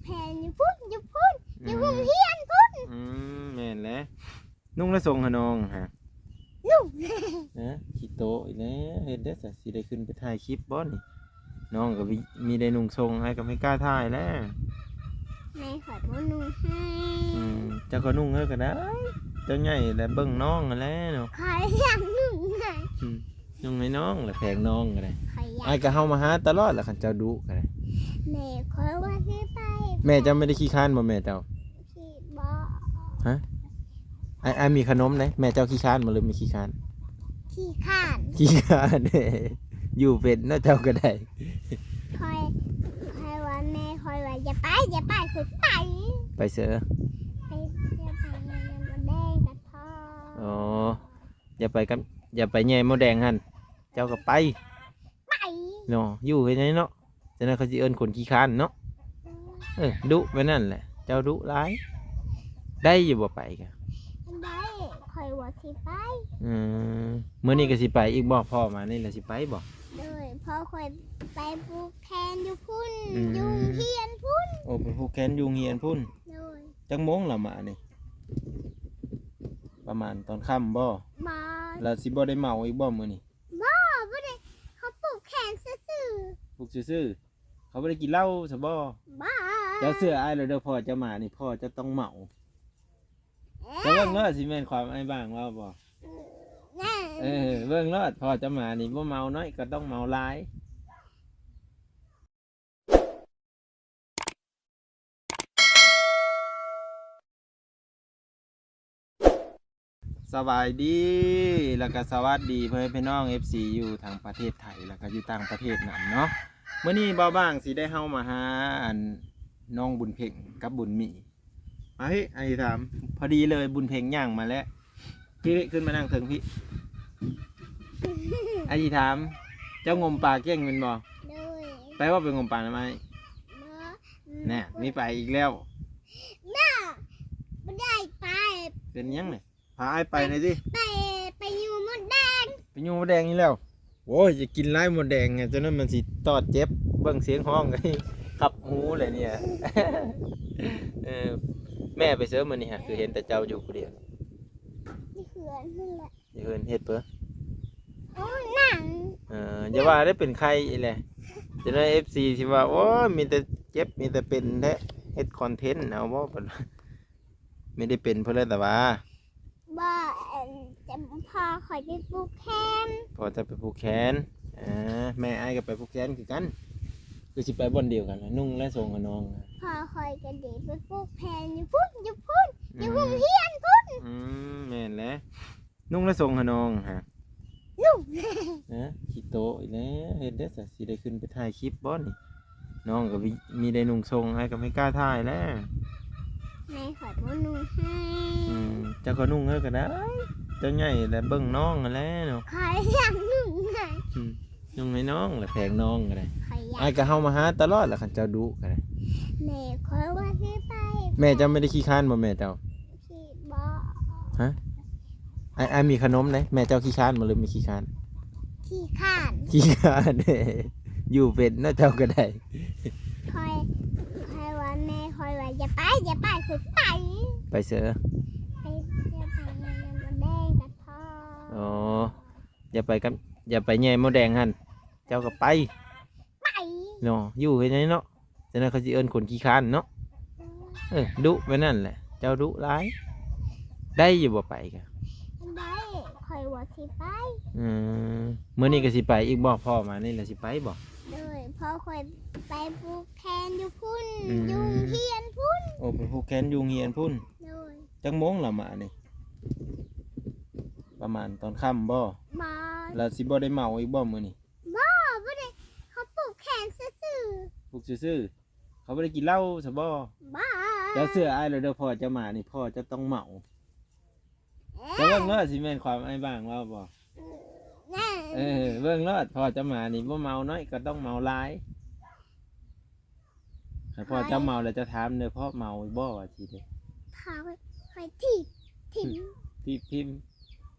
ແຜ່ນຢູ່ພຸ້ນ ຢູ່ພຸ້ນ ຢູ່ ອືມ ໂຮງຮຽນພຸ້ນ. ອືມ ແມ່ນແຫຼະ. ນຸ່ງແລະສົ່ງໃຫ້ນ້ອງຫະ. ນຸ່ງ. ເອີ ຂີ້ໂຕະອີກແລ້ວ. ເຮັດໄດ້ສະ ຊິໄດ້ຂຶ້ນໄປຖ່າຍຄລິບບໍ່ນີ້? ນ້ອງກໍມີ ມີແຕ່ນຸ່ງສົ່ງ ອ້າຍກໍບໍ່ກ້າຖ່າຍແລ້ວ. ແມ່ຂ້ອຍບໍ່ນຸ່ງໃຫ້. ອືມ ເຈົ້າກໍນຸ່ງເອີກໍໄດ້. ເຈົ້າໃຫຍ່ແລ້ວ ເບິ່ງນ້ອງຫັ້ນແຫຼະເນາະ. ຂ້ອຍຢາກນຸ່ງໃຫ້. ອືມ ນຸ່ງໃຫ້ນ້ອງແຫຼະ ແພງນ້ອງກໍໄດ້. ຂ້ອຍຢາກ ອ້າຍກໍເຮົາມາຫາຕະຫຼອດແຫຼະ ຄັນເຈົ້າດຸກໍໄດ້. ແມ່ຂ້ອຍວ່າຊິໄປ. ແມ່ເຈົ້າບໍ່ໄດ້ຂີ້ຄ້ານບໍ່ ແມ່ເຈົ້າ? ຂີ້ ບໍ່. ຮະ? ອ້າຍ ອ້າຍມີຂະໜົມເດ້. ແມ່ເຈົ້າຂີ້ຄ້ານບໍ່ ຫຼືບໍ່ຂີ້ຄ້ານ? ຂີ້ຄ້ານ. ຂີ້ຄ້ານ. ຢູ່ເປັນເນາະເຈົ້າກໍໄດ້. ຂ້ອຍ ຂ້ອຍວ່າ ແມ່ຂ້ອຍວ່າ ຢ່າໄປ ຢ່າໄປ ຂ້ອຍໄປ. ໄປເຊີ? ໄປ ໄປ ໄປ ໄປ ໄປ ໄປ ໄປ ໄປ ໄປ ອໍ ຢ່າໄປກັບ ຢ່າໄປແຍ່ມົດແດງຫັ້ນ ເຈົ້າກໍໄປ ໄປ ເນາະ. ຢູ່ເຮັດຫຍັງເນາະ? ຈັ່ງນັ້ນເຂົາຊິເອີ້ນຄົນຂີ້ຄ້ານເນາະ. ເອີ ດຸແບບນັ້ນແຫຼະ ເຈົ້າດຸຫຼາຍ. ໄດ້ຢູ່ບໍ່ໄປກະ? ໄດ້ ຂ້ອຍວ່າຊິໄປ. ອືມ ມື້ນີ້ກໍຊິໄປອີກບໍ່? ພໍ່ມານີ້ລະຊິໄປບໍ່? ໂດຍ ພໍ່ຂ້ອຍໄປຜູກແຂນຢູ່ພຸ້ນ ອືມ ຢູ່ໂຮງຮຽນພຸ້ນ. ໂອ້ ໄປຜູກແຂນຢູ່ໂຮງຮຽນພຸ້ນ. ໂດຍ ຈັກໂມງລະມານີ້? ປະມານຕອນຄ່ຳບໍ່? ບໍ່. ລະຊິບໍ່ໄດ້ເມົາອີກບໍ່ມື້ນີ້? ບໍ່ ບໍ່ໄດ້ ເຂົາຜູກແຂນຊື່ໆ. ຜູກຊື່ໆ ເຂົາບໍ່ໄດ້ກິນເຫຼົ້າຊະບໍ່? ບໍ່. ເຈົ້າເຊື່ອອ້າຍໂລດເດີ ພໍ່ເຈົ້າມານີ້ ພໍ່ເຈົ້າຕ້ອງເມົາ. ເອີ ເຈົ້າເບິ່ງໂລດ ຊິແມ່ນຄວາມອ້າຍບ້າງເວົ້າບໍ່? ແມ່ນ. ເອີ ເບິ່ງໂລດ ພໍ່ເຈົ້າມານີ້ ບໍ່ເມົານ້ອຍກໍຕ້ອງເມົາຫຼາຍ. ສະບາຍດີ ແລ້ວກໍສະຫວັດດີພໍ່ແມ່ພີ່ນ້ອງ ເອັຟຊີ ຢູ່ທາງປະເທດໄທ ແລ້ວກໍຢູ່ຕ່າງປະເທດນຳເນາະ. ມື້ນີ້ບ່າວບາງຊິໄດ້ເຮົາມາຫາ ອັນ ນ້ອງບຸນເພັງກັບບຸນມີ. ເອົາ ເຮີ້ຍ ອ້າຍຊິຖາມ ພໍດີເລີຍ ບຸນເພັງຍ່າງມາແລ້ວ. ພີ່ ຂຶ້ນມານັ່ງເທິງພີ່. ອ້າຍຊິຖາມ ເຈົ້າງົມປາເກັ່ງແມ່ນບໍ່? ໂດຍ. ໄປບໍ່ ໄປງົມປານຳອ້າຍ? ບໍ່. ແນ່ ມີໄປອີກແລ້ວ. ບໍ່ ບໍ່ໄດ້ໄປ. ເປັນຫຍັງນີ້? ພາອ້າຍໄປໜ່ອຍຕິ. ໄປ ໄປຍູ້ມົດແດງ. ໄປຍູ້ມົດແດງອີກແລ້ວ. ໂອ້ຍ ຢ່າກິນຫຼາຍມົດແດງ ຈັ່ງນັ້ນມັນຊິຕອດເຈັບ. ເບິ່ງສຽງຮ້ອງ ຄັບຫູເລີຍເນຍ. ເອີ ແມ່ໄປໃສມື້ນີ້ຫະ ຄືເຫັນແຕ່ເຈົ້າຢູ່ຜູ້ດຽວ? ຢູ່ເຮືອນຫັ້ນແຫຼະ. ຢູ່ເຮືອນເຮັດເປີ? ໂອ້ ນັ່ງ. ເອີ ຢ່າວ່າໄດ້ເປັນໄຂ້ອີກແຫຼະ. ຈັ່ງນັ້ນ ເອັຟຊີ ຊິວ່າ ໂອ້ຍ ມີແຕ່ເຈັບ ມີແຕ່ເປັນແທ້ ເຮັດຄອນເທັນເອົາບໍ່ ບັດ ມີແຕ່ເປັນເພິ່ນແລ້ວ ແຕ່ວ່າ ບໍ່ ອັນ ຈະ ພໍ່ຂ້ອຍໄປຜູກແຂນ. ພໍ່ຈະໄປຜູກແຂນ. ເອີ ແມ່ອ້າຍກໍໄປຜູກແຂນຄືກັນ. ຄືຊິໄປບ່ອນດຽວກັນ ນຸ່ງແລະສົ່ງໃຫ້ນ້ອງ. ພໍ່ຂ້ອຍກໍໄດ້ໄປຜູກແຂນຢູ່ພຸ້ນ ຢູ່ພຸ້ນ ອືມ ຢູ່ໂຮງຮຽນພຸ້ນ. ອືມ ແມ່ນແຫຼະ. ນຸ່ງແລະສົ່ງໃຫ້ນ້ອງຫະ. ນຸ່ງ. ເອີ ຂີ້ໂຕະອີກແລ້ວ. ເຮັດໄດ້ສະ ຊິໄດ້ຂຶ້ນໄປຖ່າຍຄລິບບໍ່ນີ້? ນ້ອງກໍມີ ມີແຕ່ນຸ່ງສົ່ງ ອ້າຍກໍບໍ່ກ້າຖ່າຍແລ້ວ. ແມ່ຂ້ອຍບໍ່ນຸ່ງໃຫ້. ອືມ ເຈົ້າກໍນຸ່ງເອີກໍໄດ້. ເຈົ້າໃຫຍ່ແລ້ວ ເບິ່ງນ້ອງຫັ້ນແຫຼະເນາະ. ຂ້ອຍຢາກນຸ່ງໃຫ້. ອືມ ນຸ່ງໃຫ້ນ້ອງແຫຼະ ແພງນ້ອງກໍໄດ້. ຂ້ອຍຢາກ ອ້າຍກໍເຮົາມາຫາຕະຫຼອດແຫຼະ ຄັນເຈົ້າດຸກໍໄດ້. ແມ່ຂ້ອຍວ່າຊິໄປ. ແມ່ເຈົ້າບໍ່ໄດ້ຂີ້ຄ້ານບໍ່ ແມ່ເຈົ້າ? ຂີ້ ບໍ່. ຮະ? ອ້າຍ ອ້າຍມີຂະໜົມເດ້. ແມ່ເຈົ້າຂີ້ຄ້ານບໍ່ ຫຼືບໍ່ຂີ້ຄ້ານ? ຂີ້ຄ້ານ. ຂີ້ຄ້ານ. ຢູ່ເປັນເນາະເຈົ້າກໍໄດ້. ຂ້ອຍ ຂ້ອຍວ່າ ແມ່ຂ້ອຍວ່າ ຢ່າໄປ ຢ່າໄປ ຂ້ອຍໄປ. ໄປເຊີ? ໄປ ໄປ ໄປ ໄປ ໄປ ໄປ ອໍ ຢ່າໄປກັບ ຢ່າໄປແຍ່ມົດແດງຫັ້ນ ເຈົ້າກໍໄປ ໄປ ເນາະ. ຢູ່ເຮັດຫຍັງເນາະ? ຈັ່ງນັ້ນເຂົາຊິເອີ້ນຄົນຂີ້ຄ້ານເນາະ. ເອີ ດຸແບບນັ້ນແຫຼະ ເຈົ້າດຸຫຼາຍ. ໄດ້ຢູ່ບໍ່ໄປກະ? ໄດ້ ຂ້ອຍວ່າຊິໄປ. ອືມ ມື້ນີ້ກໍຊິໄປອີກບໍ່? ພໍ່ມານີ້ລະຊິໄປບໍ່? ໂດຍ ພໍ່ຂ້ອຍໄປຜູກແຂນຢູ່ພຸ້ນ ອືມ ຢູ່ໂຮງຮຽນພຸ້ນ. ໂອ້ ໄປຜູກແຂນຢູ່ໂຮງຮຽນພຸ້ນ. ໂດຍ ຈັກໂມງລະມານີ້? ປະມານຕອນຄ່ຳບໍ່? ບໍ່. ລະຊິບໍ່ໄດ້ເມົາອີກບໍ່ມື້ນີ້? ບໍ່ ບໍ່ໄດ້ ເຂົາຜູກແຂນຊື່ໆ. ຜູກຊື່ໆ ເຂົາບໍ່ໄດ້ກິນເຫຼົ້າຊະບໍ່? ບໍ່. ເຈົ້າເຊື່ອອ້າຍໂລດເດີ ພໍ່ເຈົ້າມານີ້ ພໍ່ເຈົ້າຕ້ອງເມົາ. ເອີ ເຈົ້າເບິ່ງໂລດ ຊິແມ່ນຄວາມອ້າຍບ້າງເວົ້າບໍ່? ແມ່ນ. ເອີ ເບິ່ງໂລດ ພໍ່ເຈົ້າມານີ້ ບໍ່ເມົານ້ອຍກໍຕ້ອງເມົາຫຼາຍ. ໃຫ້ພໍ່ເຈົ້າເມົາແລ້ວເຈົ້າຖາມເດີ ພໍ່ເມົາບໍ່ວ່າຊີ້ເດ້. ພໍ່ຂ້ອຍຖີບຖິ້ມ. ຖີບຖິ້ມ.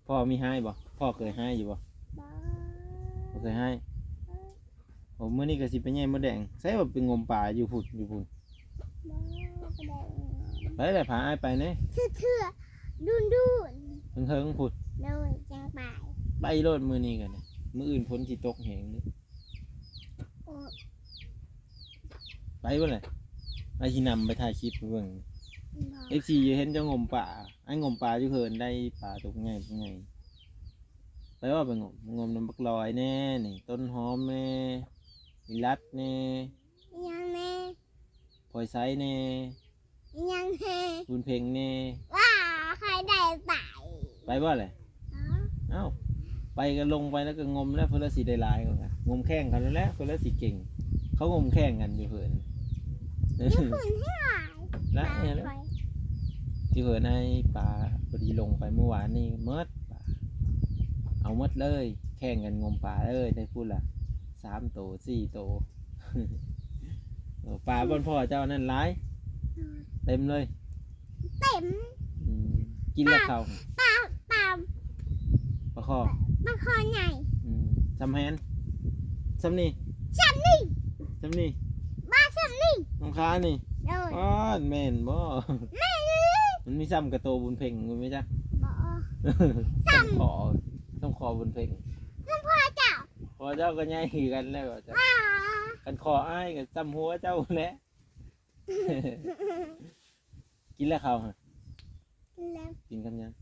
ພໍ່ມີຮ້າຍບໍ່? ພໍ່ເຄີຍຮ້າຍຢູ່ບໍ່? ບໍ່. ບໍ່ເຄີຍຮ້າຍ. ເອີ ໂອ້ ມື້ນີ້ກໍຊິໄປແຍ່ມົດແດງ. ໃສວ່າໄປງົມປາຢູ່ພຸ້ນ ຢູ່ພຸ້ນ. ບໍ່ໄດ້ ໄປແຫຼະ ພາອ້າຍໄປແດ່ ເທື່ອໆ ດຸນໆ ເຫິງໆ ພຸ້ນ ໂດຍ ຈັ່ງໄປ ໄປໂລດມື້ນີ້ກໍໄດ້ ມື້ອື່ນຝົນຊິຕົກແຮງເດ້ ໂອ້ ໄປບໍ່ແຫຼະ ອ້າຍຊິນຳໄປຖ່າຍຄລິບໃຫ້ເບິ່ງ ບໍ່ ເອັຟຊີ ຢູ່ເຫັນເຈົ້າງົມປາ ອ້າຍງົມປາຢູ່ເຫີນໄດ້ປາຕົວໃຫຍ່ ຕົວໃຫຍ່ ໄປບໍ່ ໄປງົມ ງົມນຳບັກຫຼອຍແດ່ນີ້ ຕົ້ນຫອມແດ່ ອີລັດແດ່ ອີຫຍັງແດ່ ພອຍໄຊແດ່ ອີຫຍັງແດ່ ບຸນເພັງແດ່ ວ້າ ຂ້ອຍໄດ້ໄປ ໄປບໍ່ແຫຼະ ອໍ ເອົ້າ ໄປກໍລົງໄປແລ້ວກໍງົມແລ້ວ ເພິ່ນລະຊິໄດ້ຫຼາຍກວ່າ ງົມແຂ່ງກັນແລ້ວ ເພິ່ນລະຊິເກັ່ງ ເຂົາງົມແຂ່ງກັນຢູ່ເຫີນ ຢູ່ເຫີນແຮງຫຼາຍ ຫຼາຍແຮງ ປາຂ້ອຍ ຢູ່ເຫີນໄອ້ປາ ພໍດີລົງໄປມື້ວານນີ້ໝົດ ປາ ເອົາໝົດເລີຍ ແຂ່ງກັນງົມປາເລີຍ ໄດ້ພຸ້ນລະ ສາມໂຕ ສີ່ໂຕ ເອີ ປາບ່ອນພໍ່ເຈົ້ານັ້ນຫຼາຍ ເຕັມເລີຍ ເຕັມ ອືມ ກິນແລ້ວເຂົ້າ ປາ ປາ ປາຄໍ່ ປາຄໍ່ໃຫຍ່ ອືມ ຊ່ຳແຮນ ຊ່ຳນີ້ ຊ່ຳນີ້ ຊ່ຳນີ້ ບໍ່ ຊ່ຳນີ້ ນ້ອງຄານີ້ ໂດຍ ອ້າ ແມ່ນບໍ່ ແມ່ນອີ່ຫຼີ ມັນມີຊ່ຳກະໂຕບຸນເພັງຢູ່ແມ່ນຈັກ ບໍ່ ຊ່ຳ ຊ່ຳຄໍ່ ຊ່ຳຄໍ່ບຸນເພັງ ຊ່ຳພໍ່ເຈົ້າ ພໍ່ເຈົ້າກໍໃຫຍ່ຄືກັນແລ້ວ ພໍ່ເຈົ້າ ອ້າ ຄັນຄໍ່ອ້າຍກໍຊ່ຳຫົວເຈົ້າແຫຼະ ກິນແລ້ວເຂົ້າຫະ ກິນແລ້ວ ກິນກັບຫຍັງ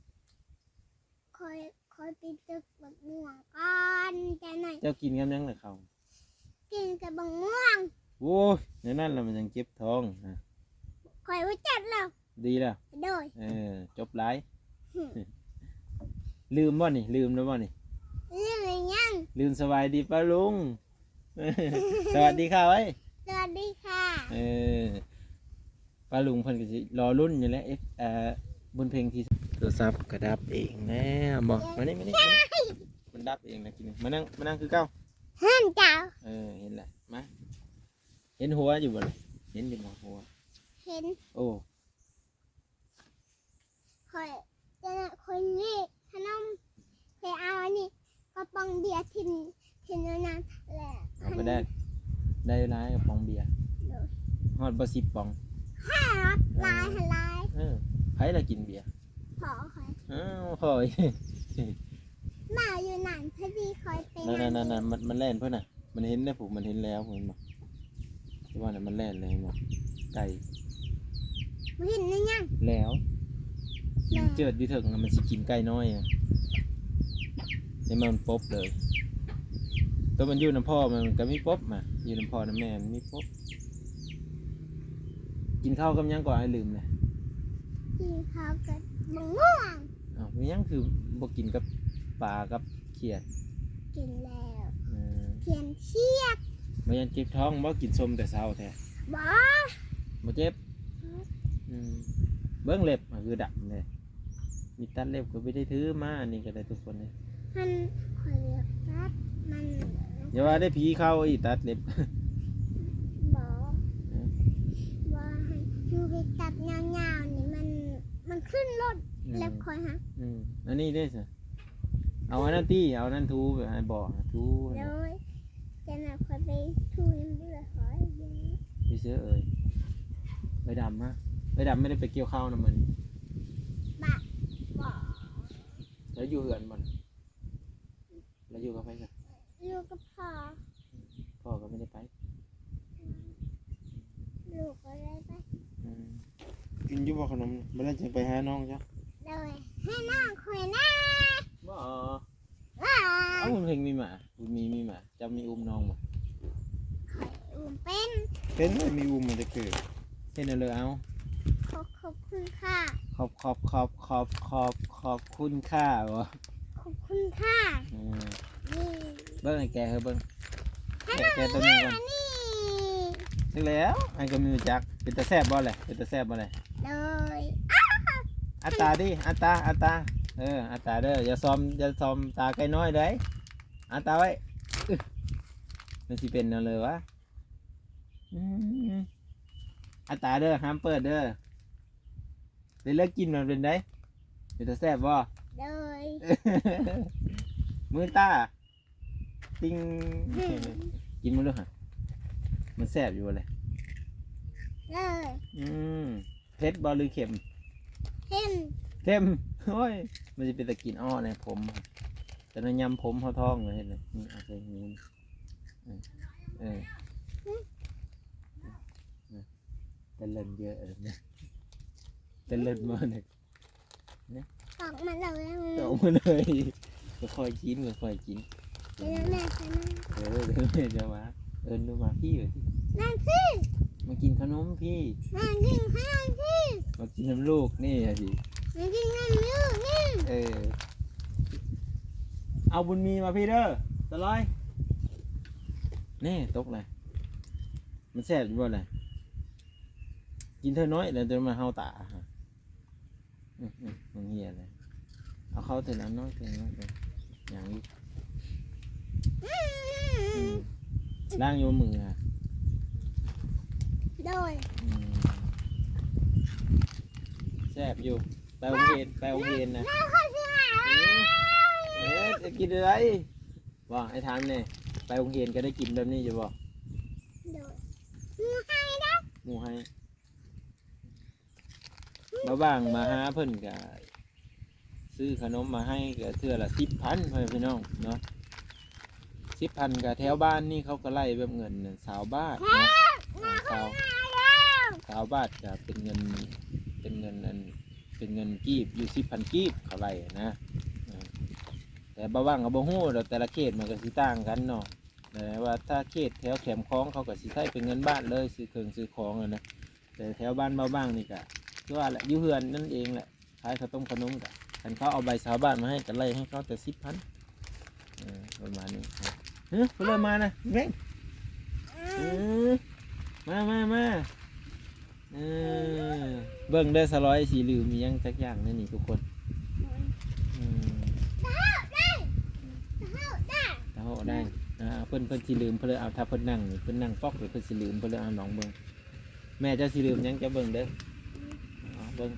ຂ້ອຍ ຂ້ອຍໄປຕຶກບັກມ່ວງກ່ອນ ຈັ່ງນັ້ນ ເຈົ້າກິນກັບຫຍັງລະເຂົ້າ ກິນກັບບັກມ່ວງ ໂອ້ຍ ແນວນັ້ນລະມັນຈັ່ງເຈັບທ້ອງ ຂ້ອຍບໍ່ເຈັບແລ້ວ ດີແລ້ວ ໂດຍ ເອີ ຈົບຫຼາຍ ລືມບໍ່ນີ້ ລືມແລ້ວບໍ່ນີ້ ລືມຫຍັງ ລືມສະບາຍດີປ້າລຸງ ສະຫວັດດີຄ່ະເອີຍ ສະຫວັດດີຄ່ະ ເອີ ປ້າລຸງເພິ່ນກໍຊິລໍລຸ້ນຢູ່ແຫຼະ ເອັຟ ເອີ ບຸນເພັງທີ່ ໂທລະສັບກໍດັບເອງແລ້ວບໍ ມານີ້ ມານີ້ ມານີ້ ມັນດັບເອງນະ ກິນ ມານັ່ງ ມານັ່ງຄືເກົ່າ ເຫັນເຈົ້າ ເອີ ເຫັນແລ້ວ ມາ ເຫັນຫົວຢູ່ບໍ່ລະ ເຫັນຢູ່ບໍ່ຫົວ ເຫັນ ໂອ້ ຂ້ອຍ ຈະຂ້ອຍເລກຂະໜົມ ໄປເອົາອັນນີ້ ກະປ໋ອງເບຍຖິ້ມ ຖິ້ມຢູ່ນັ້ນແຫຼະ ເອົາໄປໄດ້ ໄດ້ຫຼາຍກະປ໋ອງເບຍ ໂດຍ ຮອດບໍ່ສິບປ໋ອງ ຮອດ ເອີ ຫຼາຍ ຫຼາຍ ເອີ ໃຜລະກິນເບຍ ພໍ່ຂ້ອຍ ເອີ ພໍ່ ໝາຢູ່ນັ້ນ ພໍດີຂ້ອຍໄປ ນັ້ນໆໆ ມັນ ມັນແລ່ນພຸ້ນນະ ມັນເຫັນແລ້ວພຸ້ນ ມັນເຫັນແລ້ວ ເຫັນບໍ່? ທີ່ວ່ານັ້ນມັນແລ່ນແລ້ວ ເຫັນບໍ່? ໄກ່ ບໍ່ເຫັນແລ້ວຫຍັງ ແລ້ວ ແລ້ວ ມັນເຈີດຢູ່ເທິງ ມັນຊິກິນໄກ່ນ້ອຍ ໃຫ້ມັນປົບເລີຍ ໂຕມັນຢູ່ນຳພໍ່ ມັນກໍມີປົບມາ ຢູ່ນຳພໍ່ນຳແມ່ ມັນມີປົບ ກິນເຂົ້າກັບຫຍັງກໍ ອ້າຍລືມແລ້ວ ກິນເຂົ້າກັບບັກມ່ວງ ອ້າວ ເປັນຫຍັງຄືບໍ່ກິນກັບປາກັບ ຂຽດ ກິນແລ້ວ ເອີ ຂຽດ ຂຽດ ບໍ່ຢ້ານເຈັບທ້ອງບໍ່? ກິນສົ້ມແຕ່ເຊົ້າແທ້ ບໍ່ ບໍ່ເຈັບ ອືມ ອືມ ເບິ່ງເລັບ ມັນຄືດຳເດ້ ມີດຕັດເລັບກໍບໍ່ໄດ້ຖືມາ ອັນນີ້ກໍໄດ້ທຸກຄົນເດ້ ຫັ້ນ ຂ້ອຍຢາກຕັດມັນ ຢ່າວ່າໄດ້ ຜີເຂົ້າອີກ ຕັດເລັບ ບໍ່ ເອີ ບໍ່ ໃຫ້ ໃຫ້ຕັດຍາວໆ ນີ້ ມັນ ມັນຂຶ້ນລົດ ອືມ ເລັບຂ້ອຍຫະ ອືມ ອັນນີ້ເດ້ຊະ ເອົາອັນນັ້ນຕິ ເອົາອັນນັ້ນຖູ ໃຫ້ເບາະຖູ ໂດຍ ແຕ່ແມ່ຂ້ອຍໄປຖູນຳເບື່ອຂ້ອຍຢູ່ ໄປເຊີເອີຍ ເອີຍດຳມາ ເອີຍດຳບໍ່ໄດ້ໄປກ່ຽວເຂົ້ານຳມັນ ບະ ບໍ່ ແລ້ວຢູ່ເຮືອນບໍ່? ແລ້ວຢູ່ກັບໃຜຊະ? ຢູ່ກັບພໍ່ ພໍ່ກໍບໍ່ໄດ້ໄປ ລູກກໍໄດ້ໄປ ອືມ ກິນຢູ່ບໍ່ຂະໜົມ? ມື້ແລງຈຶ່ງໄປຫານ້ອງເຈົ້າ ໂດຍ ໃຫ້ນ້ອງຂ້ອຍນະ ບໍ່ ເອົາ ເພິ່ນມີໝາ ບຸນມີມີໝາ ເຈົ້າມີອຸ້ມນ້ອງບໍ່? ຂ້ອຍອຸ້ມເປັນ ເປັນ ມີອຸ້ມມາແຕ່ເກີດ ເຮັດແນວເລີ ເອົາ ຂອບ ຂອບຄຸນຄ່ະ ຂອບ ຂອບ ຂອບ ຂອບ ຂອບຄຸນຄ່ະບໍ? ຂອບຄຸນຄ່ະ ອືມ ນີ້ ເບິ່ງ ໃຫ້ແກະໃຫ້ເບິ່ງ ໃຫ້ ແກະ ແກະໂຕນີ້ກ່ອນ ນີ້ ຈັກແລ້ວ ອ້າຍກໍບໍ່ຮູ້ຈັກ ເປັນຕາແຊບບໍ່ແຫຼະ? ເປັນຕາແຊບບໍ່ແຫຼະ? ໂດຍ ອ້າ ອ້າຕາຕິ ອ້າຕາ ອ້າຕາ ເອີ ອ້າຕາເດີ ຢ່າຊອມ ຢ່າຊອມຕາໄກ່ນ້ອຍເດີ ອ້າຕາໄວ້ ອຶ ມັນຊິເປັນແນວເລີວະ? ອືມ ອ້າຕາເດີ ຫ້າມເປີດເດີ ເປັນແລ້ວກິນມັນເປັນໃດ? ເປັນຕາແຊບບໍ່? ໂດຍ ມືຕາ ຕິ່ງ ອືມ ກິນມັນດູຫະ ມັນແຊບຢູ່ບໍ່ແຫຼະ? ເອີ ອື ເຜັດບໍ່ ຫຼື ເຄັມ? ເຄັມ ເຄັມ. ໂອ້ຍ ມັນຊິເປັນຕາກິນ ອໍ້ ໃນຜົມ ແຕ່ນະ ຍຳຜົມເຮົາທ້ອງເລີຍ. ເຮັດເລີຍ ນີ້ ເອົາໃສ່ຫູ ນີ້ ເອີ ເອີ ຕະເລີນເຢີະເລີຍ ຕະເລີນມານີ້ ຕອກມາເລີຍ ຕອກມາເລີຍ. ຄ່ອຍໆກິນ ຄ່ອຍໆກິນ. ເດີແມ່ ເດີແມ່ ເອີ ເດີແມ່ຈະມາ ເອີ້ນດູ ມາພີ້ ມາພີ້ ມາພີ້ ມາກິນຂະໜົມພີ້ ມາກິນຂະໜົມພີ້ ມາກິນນຳລູກນີ້ ມາກິນນຳລູກນີ້. ເອີ ເອົາບຸນມີມາພີ້ເດີ ຕະຫຼອຍ. ນີ້ຕົກລະ ມັນແຊບຢູ່ບໍ່ລະ? ກິນເທື່ອນ້ອຍແລ້ວຈະມາເຫົ່າຕາ. ອືມໆ ມັນເຫຍແລ້ວ ເອົາເຂົ້າເທື່ອນ້ອຍ ເທື່ອນ້ອຍ ຍັງຢູ່. ອືມ ລ້າງຢູ່ມືຫະ? ໂດຍ. ອືມ ແຊບຢູ່ ໄປໂຮງຮຽນ ໄປໂຮງຮຽນນະ. ເອີ ຈະກິນໄດ້ບໍ່? ອ້າຍຖາມແດ່ ໄປໂຮງຮຽນກໍໄດ້ກິນແບບນີ້ຢູ່ບໍ່? ໂດຍ. ໝູ່ໃຫ້ເດ້ ໝູ່ໃຫ້. ບ່າວບ່າງມາຫາເພິ່ນກະຊື້ຂະໜົມມາໃຫ້ ກະເທື່ອລະສິບພັນ ພໍ່ແມ່ພີ່ນ້ອງເນາະ. ສິບພັນ ກະແຖວບ້ານນີ້ເຂົາກະໄລ່ແບບເງິນຊາວບາດເນາະ ຊາວ ຊາວບາດກະເປັນເງິນ ເປັນເງິນອັນ ເປັນເງິນກີບ ຢູ່ສິບພັນກີບເຂົາໄລ່ນະ. ເອີ ແຕ່ບ່າວບ່າງກະບໍ່ຮູ້ດອກ ແຕ່ລະເຂດມັນກະຊິຕ່າງກັນເນາະ. ແຕ່ວ່າຖ້າເຂດແຖວແຄມຂອງເຂົາກະຊິໃຊ້ເປັນເງິນບາດເລີຍ ຊື້ເຄື່ອງຊື້ຂອງຫັ້ນນະ. ແຕ່ແຖວບ້ານບ່າວບ່າງນີ້ກະຄືວ່າແຫຼະ ຢູ່ເຮືອນນັ້ນເອງແຫຼະ ຂາຍເຂົ້າຕົ້ມເຂົ້າໜົມ ກະຄັນເຂົາເອົາໃບຊາວບາດມາໃຫ້ກະໄລ່ໃຫ້ເຂົາແຕ່ສິບພັນ. ເອີ ປະມານນີ້. ເຮີ ຜູ້ເລີ່ມມານະ ເວງ ເອີ ມາ ມາ ມາ. ເອີ ເບິ່ງເດີ ສະຫຼອຍຊິລືມອີ່ຫຍັງຈັກຢ່າງໃນນີ້ທຸກຄົນ. ອືມ ຕາໂຫໄດ້ ຕາໂຫໄດ້ ອືມ ອ່າ ເພິ່ນ ເພິ່ນຊິລືມ ເພິ່ນເລີຍ ເອົາ ຖ້າເພິ່ນນັ່ງນີ້ ເພິ່ນນັ່ງປອກເລີຍ ເພິ່ນຊິລືມ ເພິ່ນເລີຍ ເອົາ ລອງເບິ່ງ. ແມ່ເຈົ້າຊິລືມຫຍັງ ເຈົ້າເບິ່ງເດີ ເອົາເບິ່ງ.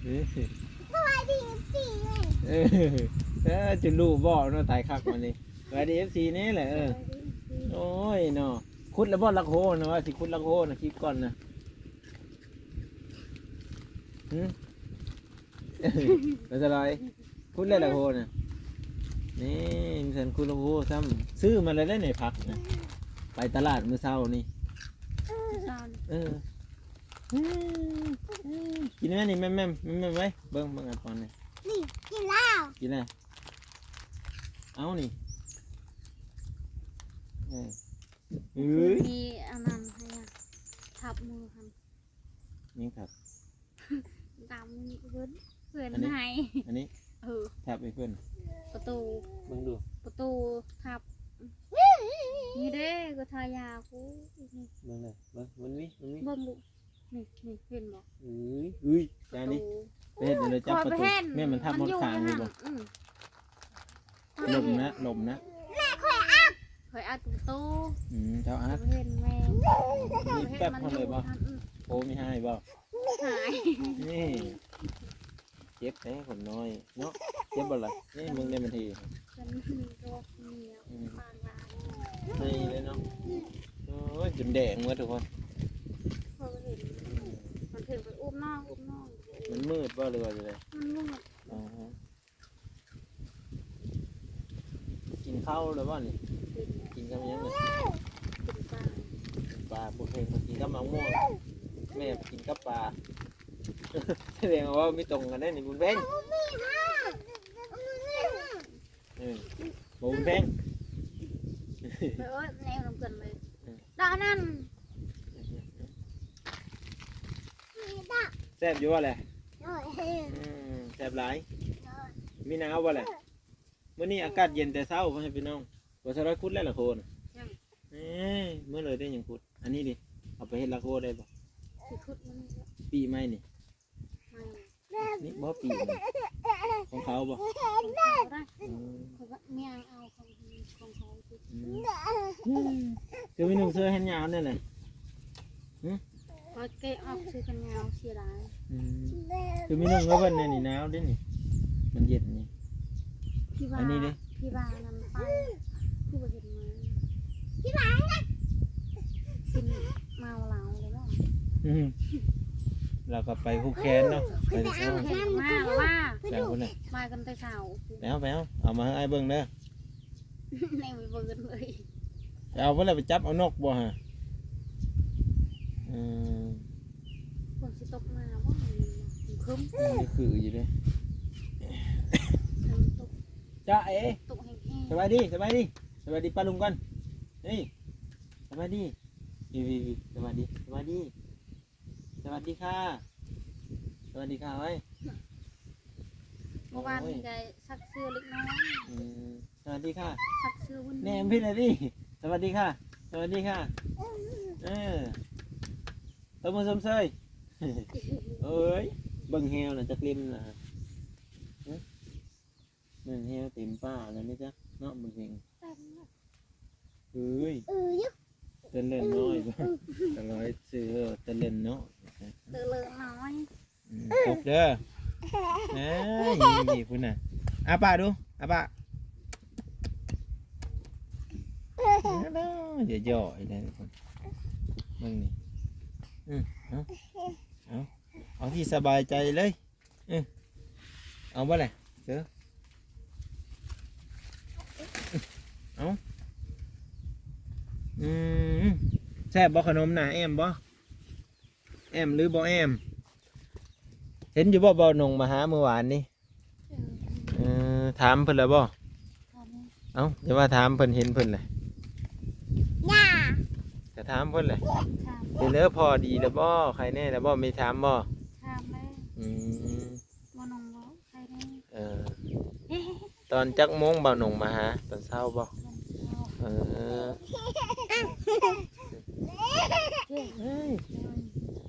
ເອີ ສະບາຍດີ ເອັຟຊີ ເອີ ເອີ ຈົນຮູ້ບໍ່ເນາະ ຕາຍຄັກບາດນີ້. ສະບາຍດີ ເອັຟຊີ ນີ້ແຫຼະ ເອີ ສະບາຍດີ ເອັຟຊີ ໂອ້ຍເນາະ. ຂຸດແລ້ວບໍ່ຫຼັກໂຮນະ? ວ່າຊິຂຸດຫຼັກໂຮນະ ຄລິບກ່ອນນະ. ຫຶ ບໍ່ສະຫຼອຍ ຂຸດແລ້ວລະໂຫນະ. ນີ້ມີສັນຂຸດລະໂຫຊ້ຳ ຊື້ມາແລ້ວເດ້ນີ້ ຜັກນະ ໄປຕະຫຼາດມື້ເຊົ້ານີ້. ເອີ ກິນແມ່ນີ້ ແມ່ມໆ ແມ່ມໆ ໄວ້ ເບິ່ງ ເບິ່ງອັນປອນນີ້ ນີ້ ກິນແລ້ວ ກິນແລ້ວ. ເອົານີ້ ເອີ ເອີຍ ມີອັນນັ້ນໃຫ້ ທັບມືຫັ້ນ ຍັງຄັບ ຕາມເພິ່ນ ເພິ່ນໃຫ້ ອັນນີ້ ເອີ ທັບໃຫ້ເພິ່ນ ປະຕູ ເບິ່ງດູ ປະຕູທັບ ນີ້ເດ້ ກໍທາຢາກູ ນີ້ ເບິ່ງເດີ ເບິ່ງ ມັນມີ ມັນມີ ເບິ່ງດູ ນີ້ ນີ້ ເຫັນບໍ່? ເອີຍ ເອີຍ ຈານີ້ ໄປເຮັດແນວໃດຈັບປະຕູ ແມ່ນມັນທັບໝົດຂ້າງຢູ່ບໍ່? ອືມ ລົມນະ ລົມນະ ແມ່ຂ້ອຍອັດ ຂ້ອຍອັດປະຕູ ອືມ ເຈົ້າອັດ ເຫັນແມ່ ມີແປັບເຮົາເລີຍບໍ່? ອືມ ໂອ້ ມີໃຫ້ບໍ່? ໃຫ້ ນີ້ ເຈັບແທ້ຄົນນ້ອຍເນາະ ເຈັບບໍ່ລະ? ນີ້ ເບິ່ງໄດ້ມັນທີ ອືມ ໃຫ້ເລີຍເນາະ ໂອ້ຍ ຈົນແດງໝົດທຸກຄົນ ເຂົາເຫັນ ມັນເຖິງໄປອຸບນ້ອງ ອຸບນ້ອງ ມັນມືດບໍ່ ຫຼືວ່າຈັ່ງໃດ? ມັນມືດ ອໍ ກິນເຂົ້າແລ້ວບໍ່ນີ້? ກິນ ກິນກັບຫຍັງນີ້? ກິນປາ ກິນປາ ບຸນເພັງເພິ່ນກິນກັບໝາກມ່ວງ ແມ່ກິນກັບປາ ສະແດງວ່າມີຕົງກັນໄດ໋ນີ້ ບຸນເພັງ ເອີ ບໍ່ ບຸນເພັງ ໄປໂອ້ຍ ແນວນຳກັນເລີຍ ເອີ ດານັ້ນ ແຊບຢູ່ບໍ່ແຫຼະ? ໂດຍ ອືມ ແຊບຫຼາຍ ໂດຍ ມີໜາວບໍ່ແຫຼະ? ມື້ນີ້ອາກາດເຢັນແຕ່ເຊົ້າ ພໍ່ແມ່ພີ່ນ້ອງ ບໍ່ສະຫຼອຍຂຸດແລ້ວລະໂຄນ ຍັງ ເອີ ມື້ເລີຍໄດ້ຫຍັງຂຸດ ອັນນີ້ດິ ເອົາໄປເຮັດລະໂຄໄດ້ບໍ່? ຊິຂຸດມື້ນີ້ແຫຼະ ປີໃໝ່ນີ້ ໃໝ່ ນີ້ບໍ່ ປີນີ້ ຂອງເຂົາບໍ່? ຂອງເຂົາໄດ້ ອືມ ຂ້ອຍວ່າແມ່ເອົາຂອງ ຂອງເຂົາ ອືມ ຄືມີໜຸ່ງເສື້ອແຂນຍາວແນ່ແຫຼະ ຫຶ ຂ້ອຍເກະອອກເສື້ອແຂນຍາວເສຍດາຍ ອືມ ຄືມີໜຸ່ງໃຫ້ເພິ່ນແນ່ນີ້ ໜາວເດ້ນີ້ ມັນເຢັນນີ້ ທີ່ວ່າ ອັນນີ້ເດ້ ທີ່ວ່ານັ້ນໄປ ຄືບໍ່ເຫັນມາ ທີ່ວ່ານັ້ນ ກິນເມົາເຫຼົ້າເລີຍເນາະ ອືມ ລາວກໍໄປຜູກແຂນເນາະ ໄປແຕ່ເຊົ້າ ມາແລ້ວວ່າ ໄປເອົາພຸ້ນນະ ມາກັນແຕ່ເຊົ້າ ໄປເອົາ ໄປເອົາ ເອົາມາໃຫ້ອ້າຍເບິ່ງເດີ ໃນໄປເບິ່ງເລີຍ ໄປເອົາພຸ້ນແຫຼະ ໄປຈັບເອົານົກບໍ່ຫະ? ເອີ ຝົນຊິຕົກມາບໍ່? ມັນຄຶ້ມ ມັນຄືຢູ່ເດ້ ຝົນຕົກ ຈ້າເອ ຕົກແຮງໆ ສະບາຍດີ ສະບາຍດີ ສະບາຍດີປ້າລຸງກ່ອນ ນີ້ ສະບາຍດີ ນີ້ໆໆ ສະບາຍດີ ສະບາຍດີ ສະຫວັດດີຄ່ະ ສະຫວັດດີຄ່ະເອີຍ ເມື່ອວານນີ້ໄດ້ຊັກເສື້ອເລັກນ້ອຍ ອືມ ສະຫວັດດີຄ່ະ ຊັກເສື້ອວຸ້ນແນມພິດລະດີ ສະຫວັດດີຄ່ະ ສະຫວັດດີຄ່ະ ເອີ ຕົບມືຊົມເຊີຍ ເອີຍ ເບິ່ງແຮວນະ ຈັກຫຼິ້ນນະ ແມ່ນແຮວເຕັມປ່າແລ້ວນີ້ຈ້ະເນາະ ເບິ່ງເພງ ເອີຍ ເອີຍ ເຕີເລີນນ້ອຍ ເອີ ຕະລອຍຊື່ເຕີເລີນເນາະ ເຕີເລີນນ້ອຍ ອືມ ຕົກເດີ ເອີຍ ນີ້ໆ ພຸ້ນນະ ອ້າປາກດູ ອ້າປາກ ຢ່ອຍໆ ເບິ່ງນີ້ ອືມ ເອົາ ເອົາ ເອົາທີ່ສະບາຍໃຈເລີຍ. ເອີ ເອົາບໍ່ແຫຼະ ເອີ ເອົາ ອືມ ແຊບບໍ່ຂະໜົມນະ ແອມບໍ່ ແອມຫຼືບໍ່ແອມ? ເຫັນຢູ່ບໍ່ ບ່າວໜົງມາຫາມື້ວານນີ້? ເອີ ເອີ ຖາມເພິ່ນແລ້ວບໍ່? ຖາມແລ້ວ ເອົ້າ ຢ່າວ່າຖາມເພິ່ນ ເຫັນເພິ່ນແຫຼະ ຢ່າ ກະຖາມເພິ່ນແຫຼະ ຖາມ ເປັນເດີ ພໍ່ດີແລ້ວບໍ່ ໄຄແນ່ແລ້ວບໍ່ ມີຖາມບໍ່? ຖາມແລ້ວ ອືມ ໝໍໜຸ່ມເວົ້າໄຄແນ່ ເອີ ຕອນຈັກໂມງບ່າວໜຸ່ມມາຫາ ຕອນເຊົ້າບໍ່? ຕອນເຊົ້າ ເອີ ເຮີ້ຍ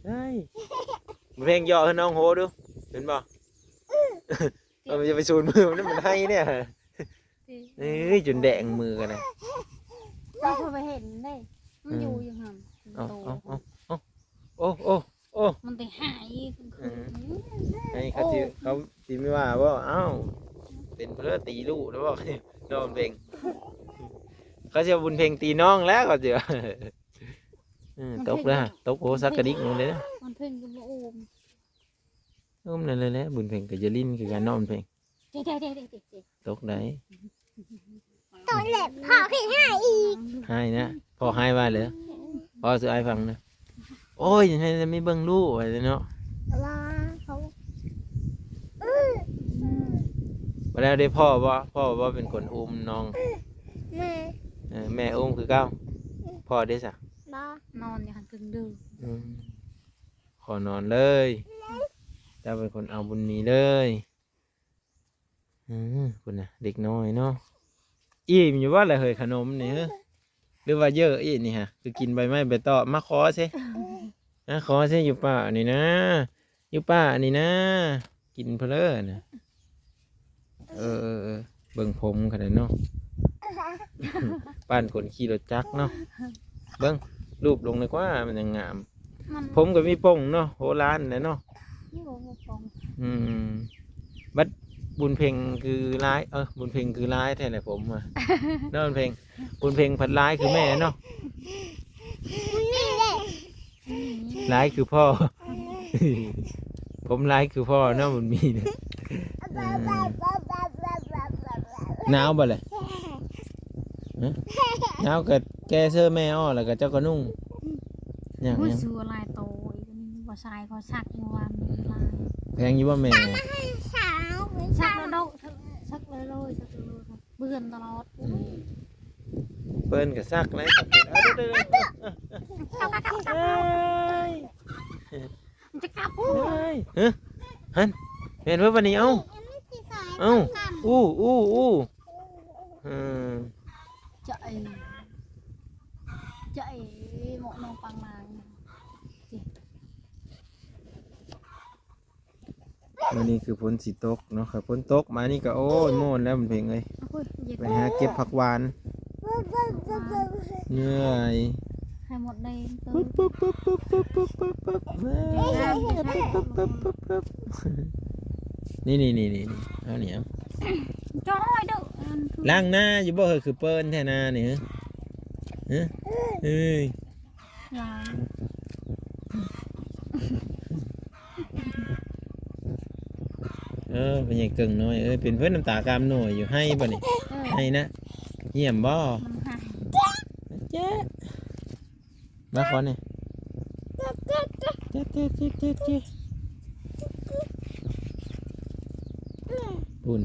ເຮີ້ຍ ເພງເຍາະໃຫ້ນ້ອງໂຫດູ ເຫັນບໍ່? ເອີ ຢ່າໄປສູນມືມັນ ມັນໄຫ້ເດ້ ເອີຍ ຈົນແດງມືກັນນະ ເຮົາກໍໄປເຫັນເດ້ ມັນຢູ່ ເອີ ຢູ່ຫັ້ນ ເອົາ ໂຕ ເອົາ ເອົາ ໂອ້ ໂອ້ ໂອ້ ມັນໄປຫາອີກ ເອີ ໃຫ້ເຂົາຊິ ເຂົາຊິມີວ່າບໍ່? ອ້າວ ເປັນເພິ່ນຕີລູກແລ້ວບໍ່? ນ້ອງເພັງ ເຂົາຊິວ່າບຸນເພັງຕີນ້ອງແລ້ວ ເຂົາຊິວ່າ ເອີ ຕົກແລ້ວ ຕົກ ໂອ້ ສັກກະດິກລົງເດ້ ມັນເພັງກໍບໍ່ໂອມ ໂອມນັ້ນແຫຼະ ບຸນເພັງກໍຢ່າຫຼິ້ນຄືກັນເນາະ ບຸນເພັງ ເຈ ເຈ ເຈ ຕົກໄດ້ ຕອນແລກພໍ່ຄືຮ້າຍອີກ ຮ້າຍນະ ພໍ່ຮ້າຍວ່າເລີຍ ພໍ່ຊິອ້າຍຟັງນະ ໂອ້ຍ ໃຫ້ແຕ່ມີເບິ່ງລູກວ່າຊັ້ນເນາະ ລາເຂົາ ອື ບໍ່ໄດ້ເດ້ ພໍ່ບໍ່ ພໍ່ບໍ່ເປັນຄົນອຸ້ມນ້ອງ ແມ່ ເອີ ແມ່ອຸ້ມຄືເກົ່າ ພໍ່ເດ້ສະ ບໍ່ ນອນຢູ່ຫັ້ນເທິງເດີ ອືມ ຂໍນອນເລີຍ ເຈົ້າເປັນຄົນເອົາບຸນມີເລີຍ. ອື ພຸ້ນນະ ເດັກນ້ອຍເນາະ ອີ່ມຢູ່ບໍ່ລະເຮີ້ຍ ຂະໜົມນີ້ເຮີ້ຍ ຫຼືວ່າເຢີະອີ່ນີ້ຫະ ຄືກິນໃບໄມ້ໃບຕອກ ມາຂໍຊິ ມາຂໍຊິ ຢູ່ປ່ານີ້ນະ ຢູ່ປ່ານີ້ນະ ກິນເພີ້ນນະ ເອີ ເອີ ເອີ ເບິ່ງຜົມຂະໜາດເນາະ ປານຄົນຂີ່ລົດຈັກເນາະ ເບິ່ງ ລູບລົງດີກວ່າ ມັນຈັ່ງງາມ ມັນ ຜົມກໍມີປົງເນາະ ໂຫລານແຫຼະເນາະ ມີບໍ່ ບໍ່ປ່ອງ ອືມ ບັດບຸນເພັງຄືລາຍ ເອີ ບຸນເພັງຄືລາຍແທ້ແຫຼະຜົມ ເນາະ ບຸນເພັງ ບຸນເພັງພັດລາຍຄືແມ່ເນາະ ລາຍຄືພໍ່ ຜົມລາຍຄືພໍ່ເນາະ ບຸນມີນະ ເອີ ໜາວບໍ່ແຫຼະ? ຮະ ໜາວກໍແກ່ເສື້ອແມ່ອອກ ແລ້ວກໍເຈົ້າກໍນຸ່ງ ຫຍັງ ໂອ້ຍ ຫຍັງ ເສື້ອຫຼາຍໂຕອີກ ອັນນີ້ບໍ່ຊາຍເຂົາຊັກເມື່ອວານນີ້ຫຼາຍ ແພງຢູ່ບໍ່ແມ່? ຊັກແລ້ວເນາະ ຊັກເລີຍໆ ຊັກເລີຍໆ ເປື້ອນຕະຫຼອດ ອືມ ເປື້ອນກໍຊັກແລ້ວ ເອີ ເດີໆ ເອີຍ ມັນຈະກັບ ເອີຍ ຮະ ຫັ້ນ ແມ່ນບໍ່ບັດນີ້? ເອົ້າ ເອົ້າ ອູ້ ອູ້ ອູ້ ເອີ ຈະເອ ຈະເອ ເໝາະນ້ອງປາງນາງ ມື້ນີ້ຄືຝົນຊິຕົກເນາະ ຄັນຝົນຕົກມານີ້ກໍ ໂອ້ຍ ມ່ວນແລ້ວ ບຸນເພັງເອີຍ ໂອ້ຍ ເຢັນ ໄປຫາເກັບຜັກຫວານ ເມື່ອຍ ໃຫ້ໝົດເລີຍ ປຶບ ປຶບ ປຶບ ນີ້ໆໆໆ ເອົານີ້ ເອົາ ຈ້ອຍເດີ້ ລ້າງໜ້າຢູ່ບໍ່? ເຮີ້ຍ ຄືເປີ້ນແທ້ໜ້ານີ້ ເຮີ້ຍ ເຮີ້ຍ ຫຼາຍ. ເອີ ພໍ່ໃຫຍ່ເກິ່ງນ້ອຍເອີຍ ເປັນເພິ່ນນ້ຳຕາກາມໜ້ອຍຢູ່ ໄຫ້ບໍ່ນີ້? ເອີ ໄຫ້ນະ ຢ້ຽມບໍ່? ມັນໄຫ້ ເຈ ມາຂໍນີ້ ເຈ ເຈ ເຈ ເຈ ເຈ ພຸ້ນ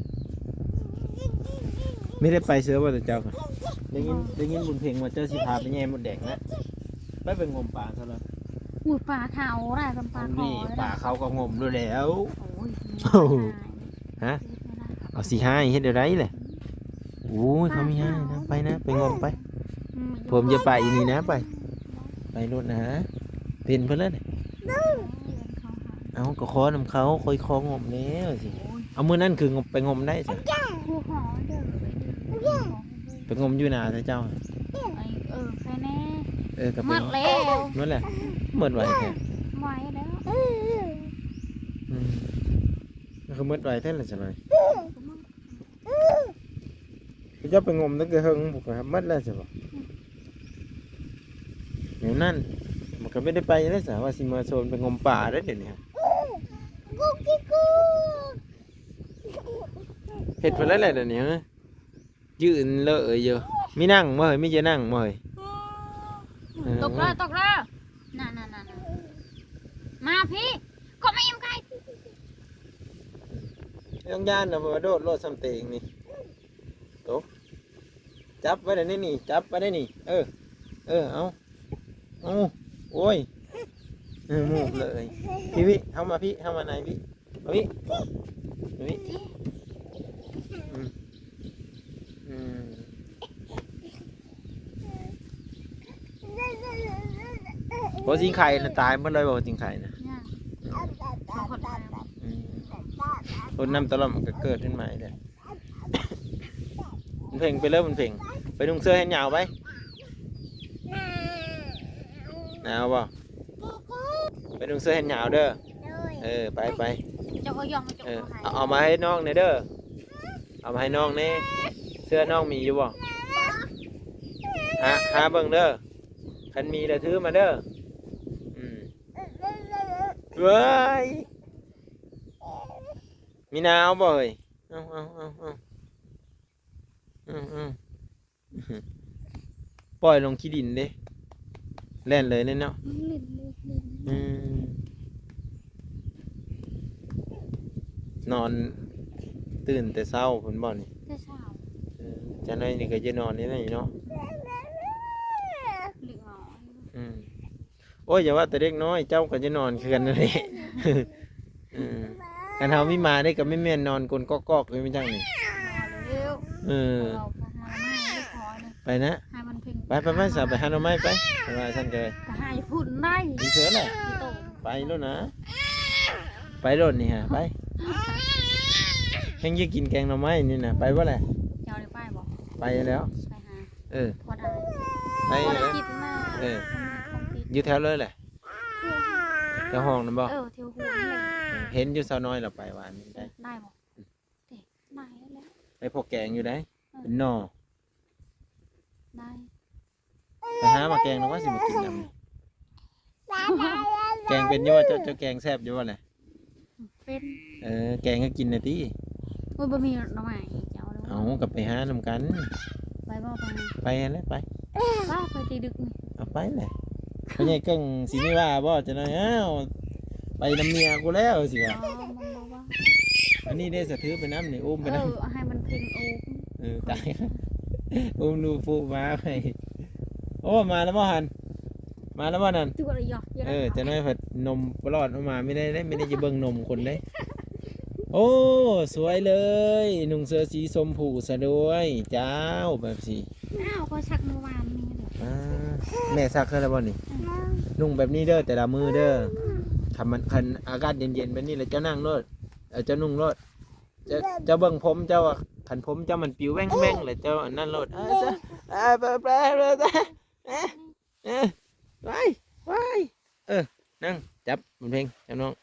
ມີໄດ້ໄປເຊື່ອບໍ່ເຈົ້າ? ໄດ້ຍິນ ໄດ້ຍິນບຸນເພັງວ່າເຈົ້າຊິພາໄປແຍ່ມົດແດງນະ ໄປ ໄປງົມປາຊະລະ. ໂອ້ຍ ປາເຂົາໄດ້ ປາເຂົາ ປາເຂົາກໍງົມຢູ່ແລ້ວ. ໂອ້ຍ ໂອ້ຍ ຮະ ເອົາຊິຮ້າຍເຮັດແນວໃດແຫຼະ? ໂອ້ຍ ເຂົາມີຮ້າຍນະ ໄປນະ ໄປງົມໄປ. ອືມ ຜົມຢ່າໄປອີ່ນີ້ນະ ໄປ ໄປໂລດນະ ເປັນເພິ່ນແລ້ວນີ້. ເອົາ ກໍຂໍນຳເຂົາ ຂ້ອຍຂໍງົມແດ່ຊິ. ໂອ້ຍ ເອົາ ມື້ນັ້ນຄືໄປງົມໄດ້ຊະ? ໄປງົມຢູ່ນາເຈົ້າ? ເອີ ໃຄແນ່ ເອີ ກໍໄປ ໝົດແລ້ວ ໝົດແລ້ວ ໝົດໄວແທ້ ໄວແລ້ວ. ອືມ ກໍຄືໝົດໄວແທ້ລະຊັ້ນ. ເຈົ້າໄປງົມຕັ້ງແຕ່ເຫິງພຸ້ນ ໝົດແລ້ວຊັ້ນບໍ? ແນວນັ້ນ ມັນກໍບໍ່ໄດ້ໄປແລ້ວຊະ ວ່າຊິມາຊວນໄປງົມປາເດ້ດຽວນີ້. ເຮັດເພິ່ນແລ້ວແຫຼະດຽວນີ້ ຍືນເລີຍຢູ່. ມີນັ່ງບໍ່ເຮີ້ຍ? ມີຈະນັ່ງບໍ່ເຮີ້ຍ? ເອີ ຕົກແລ້ວ ຕົກແລ້ວ ນັ້ນໆໆໆ ມາພີ້ ກໍມາອີ່ມໄກ່. ຕ້ອງຢ້ານນະ ບໍ່ໂດດໂລດສ່ຳເຕງນີ້ ຕົກ. ຈັບໄວ້ໄດ້ນີ້ ຈັບໄວ້ໄດ້ນີ້ ເອີ ເອີ ເອົາ ເອົາ ໂອ້ຍ ເອີ ມູບເລີຍ. ພີ້ ພີ້ ເຮົາມາພີ້ ເຮົາມາໃນພີ້ ມາພີ້ ມາພີ້. ອືມ ອືມ ບໍ່ ຈິງໄຂ່ນະ ຕາຍໝົດເລີຍບໍ່ ຈິງໄຂ່ນະ? ຍັງ ອືມ ບໍ່ຮອດມາ. ອືມ ຄົນນ້ຳຕະຫຼອມມັນກໍເກີດຂຶ້ນໃໝ່ແຫຼະ. ບຸນເພັງ ໄປເລີຍບຸນເພັງ ໄປນຸ່ງເສື້ອແຂນຍາວໄປ. ໜາວບໍ່? ໄປນຸ່ງເສື້ອແຂນຍາວເດີ. ໂດຍ ເອີ ໄປ ໄປ ເຈົ້າກໍຍ່ອງມາ ເຈົ້າ ເອີ ກໍໃຫ້ ເອົາ ເອົາມາໃຫ້ນ້ອງແດ່ເດີ ເອົາມາໃຫ້ນ້ອງແດ່. ເສື້ອນ້ອງມີຢູ່ບໍ່? ຫາ ຫາເບິ່ງເດີ ຄັນມີລະຖືມາເດີ. ອືມ ເວີຍ ມີໜາວບໍ່ເຮີ້ຍ? ເອົາ ເອົາ ເອົາ ເອົາ ອືມ ອືມ ປ່ອຍລົງຂີ້ດິນເດ້ ແລ່ນເລີຍເນາະ. ມັນຫຼິ້ນ ຫຼິ້ນ ຫຼິ້ນ ອືມ ນອນຕື່ນແຕ່ເຊົ້າພຸ້ນບໍ່ນີ້? ແຕ່ເຊົ້າ ເອີ ຈັກໜ້ອຍນີ້ກໍຈະນອນນີ້ແຫຼະເນາະ ເດັກນ້ອຍ. ອືມ ໂອ້ຍ ຢ່າວ່າແຕ່ເດັກນ້ອຍ ເຈົ້າກໍຈະນອນຄືກັນນັ້ນແຫຼະ. ເອີ ຄັນເຮົາມີໝາເດ້ກໍແມ່ນນອນກົນກອກໆຢູ່ແມ່ນຫຍັງນີ້. ເອີ ໄປນະ ໄປ ໄປ ໄປ ສາວ ໄປຫາໜໍ່ໄມ້ໄປ ໄປວ່າຊັ້ນກໍໄດ້. ໄປຫາຢູ່ພຸ້ນໄດ້ ຢູ່ເທິງແຫຼະ ໄປໂລດນະ ໄປໂລດນີ້ຫາ ໄປ. ແຮງຢາກກິນແກງໜໍ່ໄມ້ນີ້ນະ ໄປບໍ່ແຫຼະ? ເຈົ້າໄດ້ໄປບໍ່? ໄປແລ້ວ ໄປຫາ ເອີ ໄປແລ້ວ ເອີ ຢູ່ແຖວເລີຍແຫຼະ ແຖວຫ້ອງນັ້ນບໍ່? ເອີ ແຖວຫ້ອງນັ້ນແຫຼະ ເຫັນຢູ່ສາວນ້ອຍລາວໄປວານນີ້ໄດ້ ໄດ້ບໍ່? ໄດ້ແລ້ວ ໄດ້ພໍແກງຢູ່ໄດ໋ ເປັນໜໍ່ ໄດ້ ໄປຫາມາແກງແລ້ວວ່າຊິມາກິນນຳ. ແກງເປັນຢູ່ບໍ່? ເຈົ້າ ເຈົ້າແກງແຊບຢູ່ບໍ່ແຫຼະ? ເປັນ ເອີ ແກງໃຫ້ກິນແດ່ຕິ. ໂອ້ຍ ບໍ່ມີໜໍ່ໄມ້ ເຈົ້າເອົາ ເອົາ ກໍໄປຫານຳກັນ. ໄປບໍ່? ໄປ ໄປຫັ້ນແຫຼະ ໄປ ໄປ ໄປແຕ່ດຶກນີ້ ເອົາ ໄປແຫຼະ. ພໍ່ໃຫຍ່ເກິ່ງຊິມີວ່າບໍ່? ຈັກໜ້ອຍ ອ້າວ ໄປນຳເມຍກູແລ້ວຊິວ່າ. ອໍ ບໍ່ ບໍ່ ບໍ່ ອັນນີ້ເດ້ ສະຖືໄປນຳນີ້ ອຸ້ມໄປນຳ ເອີ ໃຫ້ມັນເພັງອຸ້ມ. ເອີ ຕາຍ ອຸ້ມລູກຜູ້ມາໄປ. ໂອ້ ມາແລ້ວບໍ່ຫັ້ນ? ມາແລ້ວບໍ່ນັ້ນ? ເອີ ຈັກໜ້ອຍພັດນົມປະຫຼອດອອກມາ ມີໄດ້ເດ້ ມີໄດ້ຈະເບິ່ງນົມຄົນເດ້. ໂອ້ ສວຍເລີຍ ນຸ່ງເສື້ອສີຊົມພູຊະດ້ວຍ ເຈົ້າ ແບບສີ. ອ້າວ ຂ້ອຍຊັກມື້ວານນີ້ເດ້. ອ່າ ແມ່ຊັກໃຫ້ແລ້ວບໍ່ນີ້? ອືມ ນຸ່ງແບບນີ້ເດີ ແຕ່ລະມື້ເດີ. ອືມ ຄັນມັນ ຄັນອາກາດເຢັນໆແບບນີ້ລະ ເຈົ້ານັ່ງໂລດ ເອີ ເຈົ້ານຸ່ງໂລດ. ເຈົ້າ ເຈົ້າເບິ່ງຜົມເຈົ້າ ຄັນຜົມເຈົ້າມັນປິວແວ່ງໆ ແລ້ວເຈົ້າອັນນັ້ນໂລດ. ເອີ ເອີ ໄປ ໄປ ໄປ ເອີ ໄປ ໄປ ເອີ ນັ່ງ ຈັບບຸນເພັງ ຈັບນ້ອງ.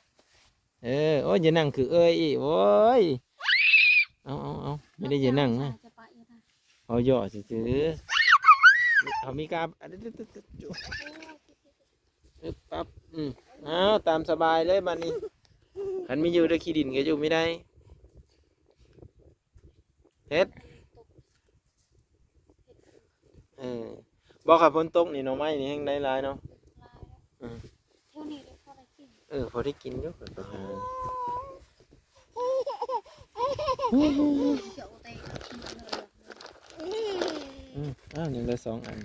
ເອີ ໂອ້ຍ ຢ່ານັ່ງຄືເອື້ອຍອີກ ໂອ້ຍ. ເອົາ ເອົາ ເອົາ ບໍ່ໄດ້ຢ່ານັ່ງນະ ເອົາຫຍໍ້ຊື່ໆ. ເຮົາມີກາ ອຶບ ປັບ ອືມ ເອົາ ຕາມສະບາຍເລີຍບາດນີ້. ຄັນມີຢູ່ແຕ່ຂີ້ດິນກໍຢູ່ບໍ່ໄດ້. ເຮັດ ເອີ ບໍ່ ຄັນຝົນຕົກນີ້ໜໍ່ໄມ້ນີ້ແຮງໄດ້ຫຼາຍເນາະ. ເອີ ແຖວນີ້ເດ້ພໍໄດ້ກິນ ເອີ ພໍໄດ້ກິນຢູ່ ຂ້ອຍກໍຫາ ເຈົ້າເຕະ ອືມ ອ້າວ ຍັງໄດ້ສອງອັນ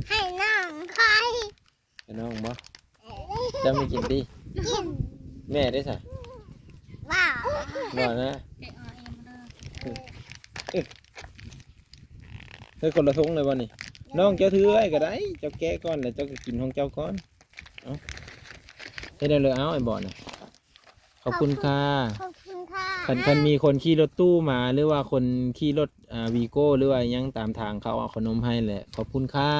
ໃຫ້ນ້ອງຂ້ອຍ ໃຫ້ນ້ອງບໍ່? ເຈົ້າບໍ່ກິນຕິ? ກິນ ແມ່ເດ້ຊະ? ບໍ່ ບໍ່ນະ ເຮັດຄົນລະຖົງເລີຍບໍ່ນີ້? ນ້ອງເຈົ້າຖືໄວ້ກໍໄດ້ ເຈົ້າແກະກ່ອນ ແລ້ວເຈົ້າກໍກິນຂອງເຈົ້າກ່ອນ. ເອົ້າ ເຮັດແນວເລີຍ ເອົາ ໄອ້ບອນນະ ຂອບຄຸນຄ່ະ ຂອບຄຸນຄ່ະ ຄັນ ຄັນມີຄົນຂີ່ລົດຕູ້ມາ ຫຼືວ່າຄົນຂີ່ລົດ ອ່າ ວີໂກ້ ຫຼືວ່າຫຍັງຕາມທາງ ເຂົາເອົາຂະໜົມໃຫ້ແຫຼະ ຂອບຄຸນຄ່ະ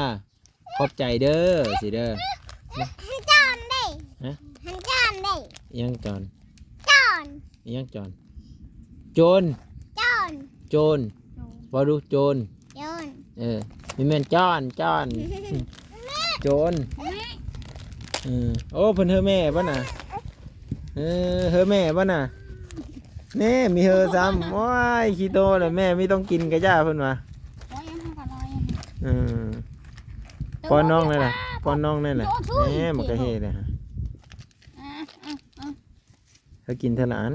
ຂອບໃຈເດີ ຊີ້ເດີ. ຫັ້ນຈອນເດ້ ຮະ? ຫັ້ນຈອນເດ້ ອີຫຍັງຈອນ? ຈອນ ອີຫຍັງຈອນ? ໂຈນ ຈອນ ໂຈນ ເວົ້າດູ ໂຈນ ໂຈນ ເອີ ບໍ່ແມ່ນຈອນ ຈອນ ໂຈນ ເອີ ໂອ້ ເພິ່ນເຮີແມ່ບໍ່ນະ? ເອີ ເຮີແມ່ບໍ່ນະ? ແນ່ ມີເຮີຊ້ຳ ໂອ້ຍ ຂີ້ໂຕແຫຼະ ແມ່ມີຕ້ອງກິນກະຢ່າ ເພິ່ນວ່າ ເອີ ປ້ອນນ້ອງແດ່ລະ ປ້ອນນ້ອງແດ່ລະ ແນ່ ບັກກະເຮແດ່ ເຮົາກິນເທື່ອລະອັນ.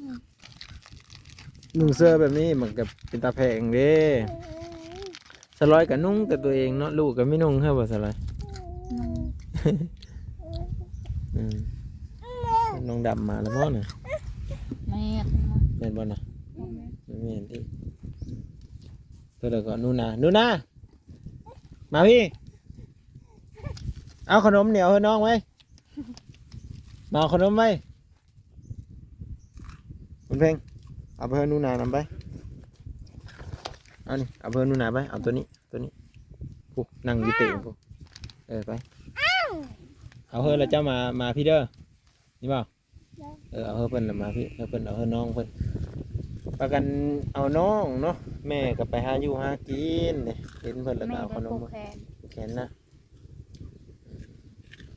ອືມ ນຸ່ງເສື້ອແບບນີ້ມັນກໍເປັນຕາແພງເດ້. ສາວລອຍກໍນຸ່ງແຕ່ຕົວເອງເນາະ ລູກກໍມີນຸ່ງໃຫ້ບໍ່ສາວລອຍ? ນຸ່ງ ອືມ ນ້ອງດຳມາແລ້ວບໍ່ນະ? ແມ່ນ ແມ່ນບໍ່ນະ? ບໍ່ແມ່ນ ບໍ່ແມ່ນຕິ. ເພິ່ນກໍ ໜູນາ ໜູນາ ມາພີ້ ເອົາຂະໜົມໜຽວໃຫ້ນ້ອງໄວ້ ມາເອົາຂະໜົມໄວ້. ບຸນເພັງ ເອົາໄປໃຫ້ໜູນານຳໄປ ເອົານີ້ ເອົາໄປໃຫ້ໜູນາໄປ ເອົາໂຕນີ້ ໂຕນີ້ ຜູ້ນັ່ງຢູ່ເຕະຜູ້ ເອີ ໄປ ເອົາເຮີແລ້ວເຈົ້າມາ ມາພີ້ເດີ ນີ້ບໍ່? ເອີ ເອົາເຮີເພິ່ນນະມາພີ້ ເຮີເພິ່ນເອົາເຮີນ້ອງເພິ່ນ ປະກັນເອົານ້ອງເນາະ ແມ່ກໍໄປຫາຢູ່ຫາກິນເດ້ ເຫັນເພິ່ນແລ້ວກໍເອົາຂະໜົມ ແມ່ກໍຜູກແຂນ ຜູກແຂນນະ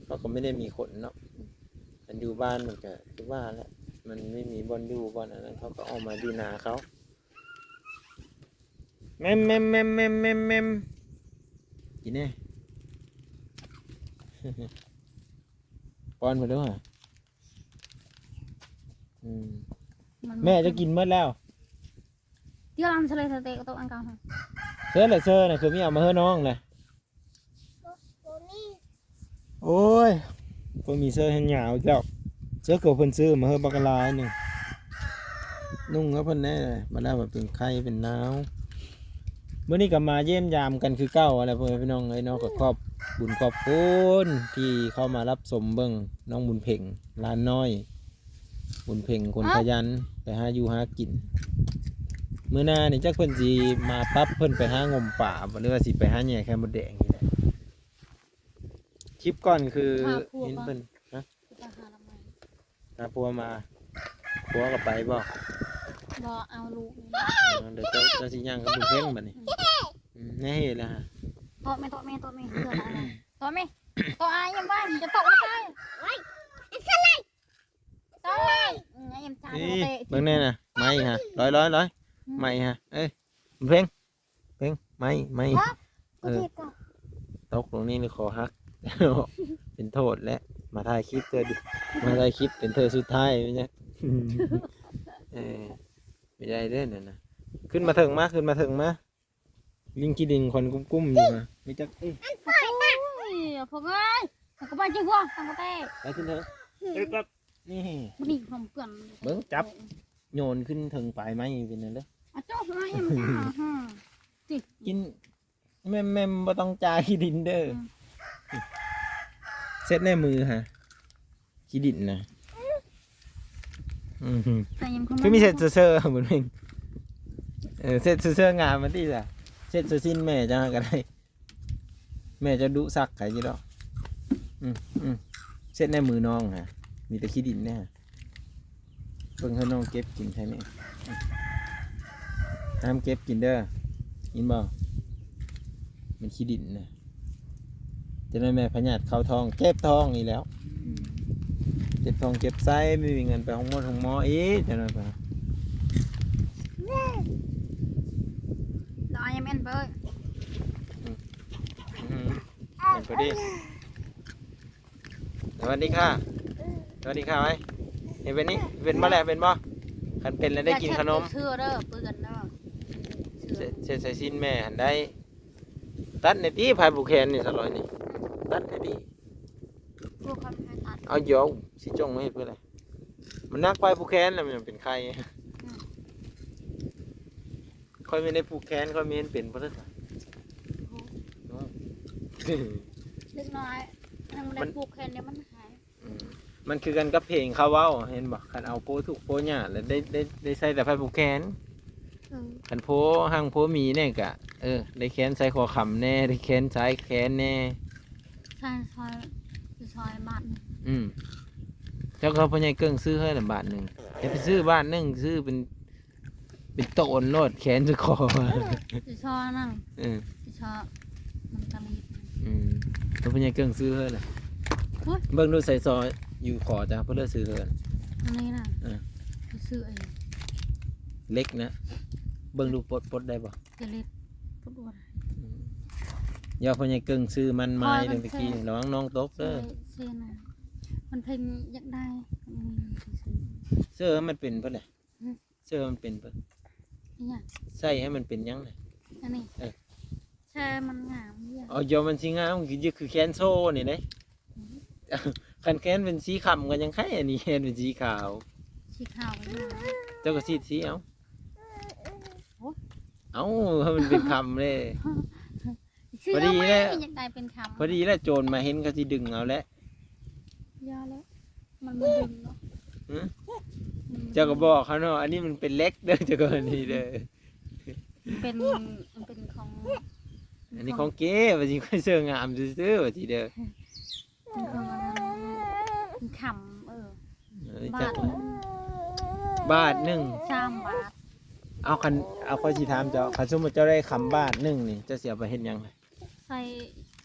ເຂົາກໍບໍ່ໄດ້ມີຄົນເນາະ. ຄັນຢູ່ບ້ານມັນກະຄືວ່າແຫຼະ ມັນໄມ່ມີບ່ອນຢູ່ບ່ອນອັນນັ້ນ ເຂົາກໍອອກມາຢູ່ນາເຂົາ. ແມ່ມໆໆໆໆ ກິນແດ່ ປ້ອນເພິ່ນດູຫາ. ອືມ ມັນ ແມ່ເຈົ້າກິນໝົດແລ້ວ? ເທື່ອລຳສະເລສະເຕະກໍຕົກອັນເກົ່າຫັ້ນ ເຊີນແຫຼະ ເຊີນນະ ຄືມີເອົາມາເຮີນ້ອງແຫຼະ. ໂອ້ຍ ບໍ່ມີເສື້ອແຂນຍາວອີກແລ້ວ ເສື້ອເກົ່າເພິ່ນຊື້ມາເຮີບັກຫຼາຍໜຶ່ງ ນຸ່ງໃຫ້ເພິ່ນແດ່ ບັດແລ້ວເປັນໄຂ້ເປັນໜາວ. ມື້ນີ້ກໍມາຢ້ຽມຢາມກັນຄືເກົ່າຫັ້ນແຫຼະ ພໍ່ແມ່ພີ່ນ້ອງເອີຍເນາະ ກໍຂອບບຸນຂອບຄຸນທີ່ເຂົ້າມາຮັບຊົມເບິ່ງນ້ອງບຸນເພັງ ຫຼານນ້ອຍ. ບຸນເພັງຄົນຂະຫຍັນ ໄປຫາຢູ່ຫາກິນ. ມື້ໜ້ານີ້ຈັກເພິ່ນຊິມາປັບເພິ່ນໄປຫາງົມປາບໍ່ ຫຼືວ່າຊິໄປຫາແຍ່ໄຂ່ມົດແດງນີ້ແຫຼະ. ຄລິບກ່ອນຄື ຫາຜົວ ເຫັນເພິ່ນ ຮະ ຊິໄປຫາລຳໄມ ຫາຜົວມາ ຜົວກໍໄປບໍ່? ບໍ່ ເອົາລູກນີ້ ເອີ ດຽວເຈົ້າ ເຈົ້າຊິຍ່າງກັບບຸນເພັງບັດນີ້. ອືມ ອືມ ແນ່ເຮັດແລ້ວຫະ ໂຕະແມ່ ໂຕະແມ່ ໂຕະແມ່ ເຮືອນອາຍ ໂຕະແມ່ ໂຕະອາຍຍັງວ່າ ຈະໂຕະໃສ່ ເບິ່ງແນ່ນະ ໄມ້ຫະ ລອຍໆໆ ອືມ ໄມ້ຫະ ເອີຍ ເພັງ ເພັງ ໄມ້ ໄມ້ ເອີ ຕົກລົງນີ້ນີ້ຄໍຫັກ ເປັນໂທດແລ້ວ ມາຖ່າຍຄລິບເທື່ອດຽວ ມາຖ່າຍຄລິບເປັນເທື່ອສຸດທ້າຍແມ່ນຫຍັງ ເອີ ບໍ່ໄດ້ເດ້ນັ້ນນະ ຂຶ້ນມາເທິງມາ ຂຶ້ນມາເທິງມາ. ລິງຂີ້ດິນຄວັນກຸ້ມໆຢູ່ນະ ມີຈັກ ເອີຍ ໂອ້ຍ ພວກເອີຍ ມັນກໍໄປຈິຫົວ ມັນກໍແຕກ ໄປຂຶ້ນເທີ ເອີຍ ແບບນີ້ ນີ້ຫອມເປື້ອນ ເບິ່ງ ຈັບ ໂຍນຂຶ້ນເທິງປາຍໄມ້ເປັນແນວໃດ ອາ ໂຈະ ມາເອັມ ອາ ຮະ ຕິ ກິນ ແມ່ມໆ ບໍ່ຕ້ອງຈ່າຍຂີ້ດິນເດີ ອືມ ເຊັດແນ່ມືຫະ. ຂີ້ດິນນະ ອືມ ແຕ່ຍັງ ຄືມີເຊັດເຊີໆ ບຸນເພັງ ເອີ ເຊັດເຊີໆ ງາມມັນຕິສະ ເຊັດເຊີຊິນແມ່ເຈົ້າກໍໄດ້ ແມ່ເຈົ້າດຸສັກໃຜຢູ່ດອກ ອືມໆ ເຊັດແນ່ມືນ້ອງຫະ ມີແຕ່ຂີ້ດິນແນ່ຫະ ເບິ່ງໃຫ້ນ້ອງເກັບກິນໃຫ້ແມ່ ຫ້າມເກັບກິນເດີ ຍິນບໍ່? ມັນຂີ້ດິນນະ. ຈະໄດ້ແມ່ພະຍາດເຂົ້າທ້ອງ ເຈັບທ້ອງອີກແລ້ວ ອືມ ເຈັບທ້ອງເຈັບໄສ້ ບໍ່ມີເງິນໄປໂຮງໝໍ ໂຮງໝໍອີກ ຈະໄດ້ໄປ. ແມ່ນເບີດ ອືມ ອືມ ເຫັນພໍດີ. ສະຫວັດດີຄ່ະ ສະຫວັດດີຄ່ະໄວ້. ເຫັນເປັນນີ້ ເປັນບໍ່ແຫຼະ ເປັນບໍ່? ຄັນເປັນແລ້ວໄດ້ກິນຂະໜົມ. ເຊື່ອເດີ ເປື້ອນເດີ ເຊັດ ເຊັດໃສ່ຊີ້ນແມ່ຫັ້ນໄດ້. ຕັດແດ່ຕິ ໄພຜູ້ແຂນນີ້ ສະລອຍນີ້ ຕັດແດ່ຕິ. ພວກເຂົາໃຫ້ຕັດ ເອົາຢອກ ຊິຈົ່ງມາເຮັດເພື່ອໃດ? ມັນໜັກໄປຜູ້ແຂນແລ້ວ ມັນຍັງເປັນໄຂ້. ອືມ ຂ້ອຍມີແຕ່ຜູ້ແຂນ ຂ້ອຍມີເຫັນເປັນບໍ່ໄດ້. ໂອ້ ເດັກນ້ອຍຍັງບໍ່ໄດ້ ມັນ ຜູກແຂນເດ ມັນຫາຍ. ອືມ ມັນຄືກັນກັບເພງເຂົາເວົ້າ ເຫັນບໍ່? ຄັນເອົາໂພທຸກໂພຍາກ ແລ້ວໄດ້ ໄດ້ ໄດ້ໃສ່ແຕ່ໄພຜູ້ແຂນ. ເອີ ຄັນໂພຮັ່ງໂພມີແດ່ກະ ເອີ ໄດ້ແຂນໃສ່ຂໍ້ຄ້ຳແດ່ ໄດ້ແຂນສາຍແຂນແດ່. ໃສ່ຊອຍ ຊິຊອຍບາດໜຶ່ງ. ອືມ ເຈົ້າກໍພໍ່ໃຫຍ່ເກິ່ງຊື້ໃຫ້ລະບາດໜຶ່ງ. ຢ່າໄປຊື້ບາດໜຶ່ງ ຊື້ເປັນ ເປັນໂຕນໂລດ ແຂນຈະຂໍ. ຊິຊອຍນັ້ນ. ເອີ ຊິຊອຍມັນກະມີ. ອືມ ແລ້ວພໍ່ໃຫຍ່ເກິ່ງຊື້ໃຫ້ລະ. ໂອ້ຍ ເບິ່ງດູໃສ່ຊອຍຢູ່ຂໍຈ້າ ເພິ່ນເລີຍຊື້ໃຫ້. ອັນນີ້ນະ. ເອີ ຊິຊື້ເອງ. ເຫຼັກນະ ເບິ່ງດູປົດ ປົດໄດ້ບໍ່? ຈະເລັດ ປົດບໍ່ໄດ້. ອືມ ຢ່າພໍ່ໃຫຍ່ເກິ່ງຊື້ມັນໄມ້ ຂ້ອຍມັນ ແຕ່ກີ້ ລະວັງນ້ອງຕົກເດີ. ເຊນະ ມັນເພັງຢາກໄດ້. ອືມ ເສື້ອມັນເປັນເພິ່ນນະ. ຫືມ ເສື້ອມັນເປັນເພິ່ນ. ອີຫຍັງ? ໃສ່ໃຫ້ມັນເປັນຫຍັງນະ? ອັນນີ້. ເອີ ໃສ່ມັນງາມຢູ່. ເອົາ ຢອກມັນຊິງາມ ຄື ຄືແຂນໂຊນີ້ເດ້. ອືມ ຄັນແຂນເປັນສີຄຳກໍຍັງໄຄ ອັນນີ້ແຂນເປັນສີຂາວ. ສີຂາວກໍງາມ. ເຈົ້າກໍສີດສີເອົາ. ໂອ້ຍ ເອົາ ໃຫ້ມັນເປັນຄຳເດ້. ຊື້ ພໍດີແຫຼະ ເອົາໄວ້ ຢາກໄດ້ເປັນຄຳ. ພໍດີແຫຼະ ໂຈນມາເຫັນເຂົາຊິດຶງເອົາແຫຼະ. ຢ່າແຫຼະ ມັນບໍ່ດຶງເນາະ. ຫືມ ມັນບໍ່ດຶງ. ເຈົ້າກໍບອກເຂົາເນາະ ອັນນີ້ມັນເປັນເຫຼັກເດີ ເຈົ້າກໍອັນນີ້ເດີ. ເປັນ ມັນເປັນຂອງ ອັນນີ້ຂອງເກ ວ່າຊິຄ່ອຍເສີງາມຊື່ໆ ວ່າຊິເດີ. ມັນຂອງອັນນັ້ນ ມັນຄຳ. ເອີ ເອີ ບາດ ບາດໜຶ່ງ ສາມບາດ. ເອົາ ຄັນ ເອົາ ຂ້ອຍຊິຖາມເຈົ້າ ຄັນສົມມຸດເຈົ້າໄດ້ຄຳບາດໜຶ່ງນີ້ ເຈົ້າຊິເອົາໄປເຮັດຫຍັງ? ໃສ່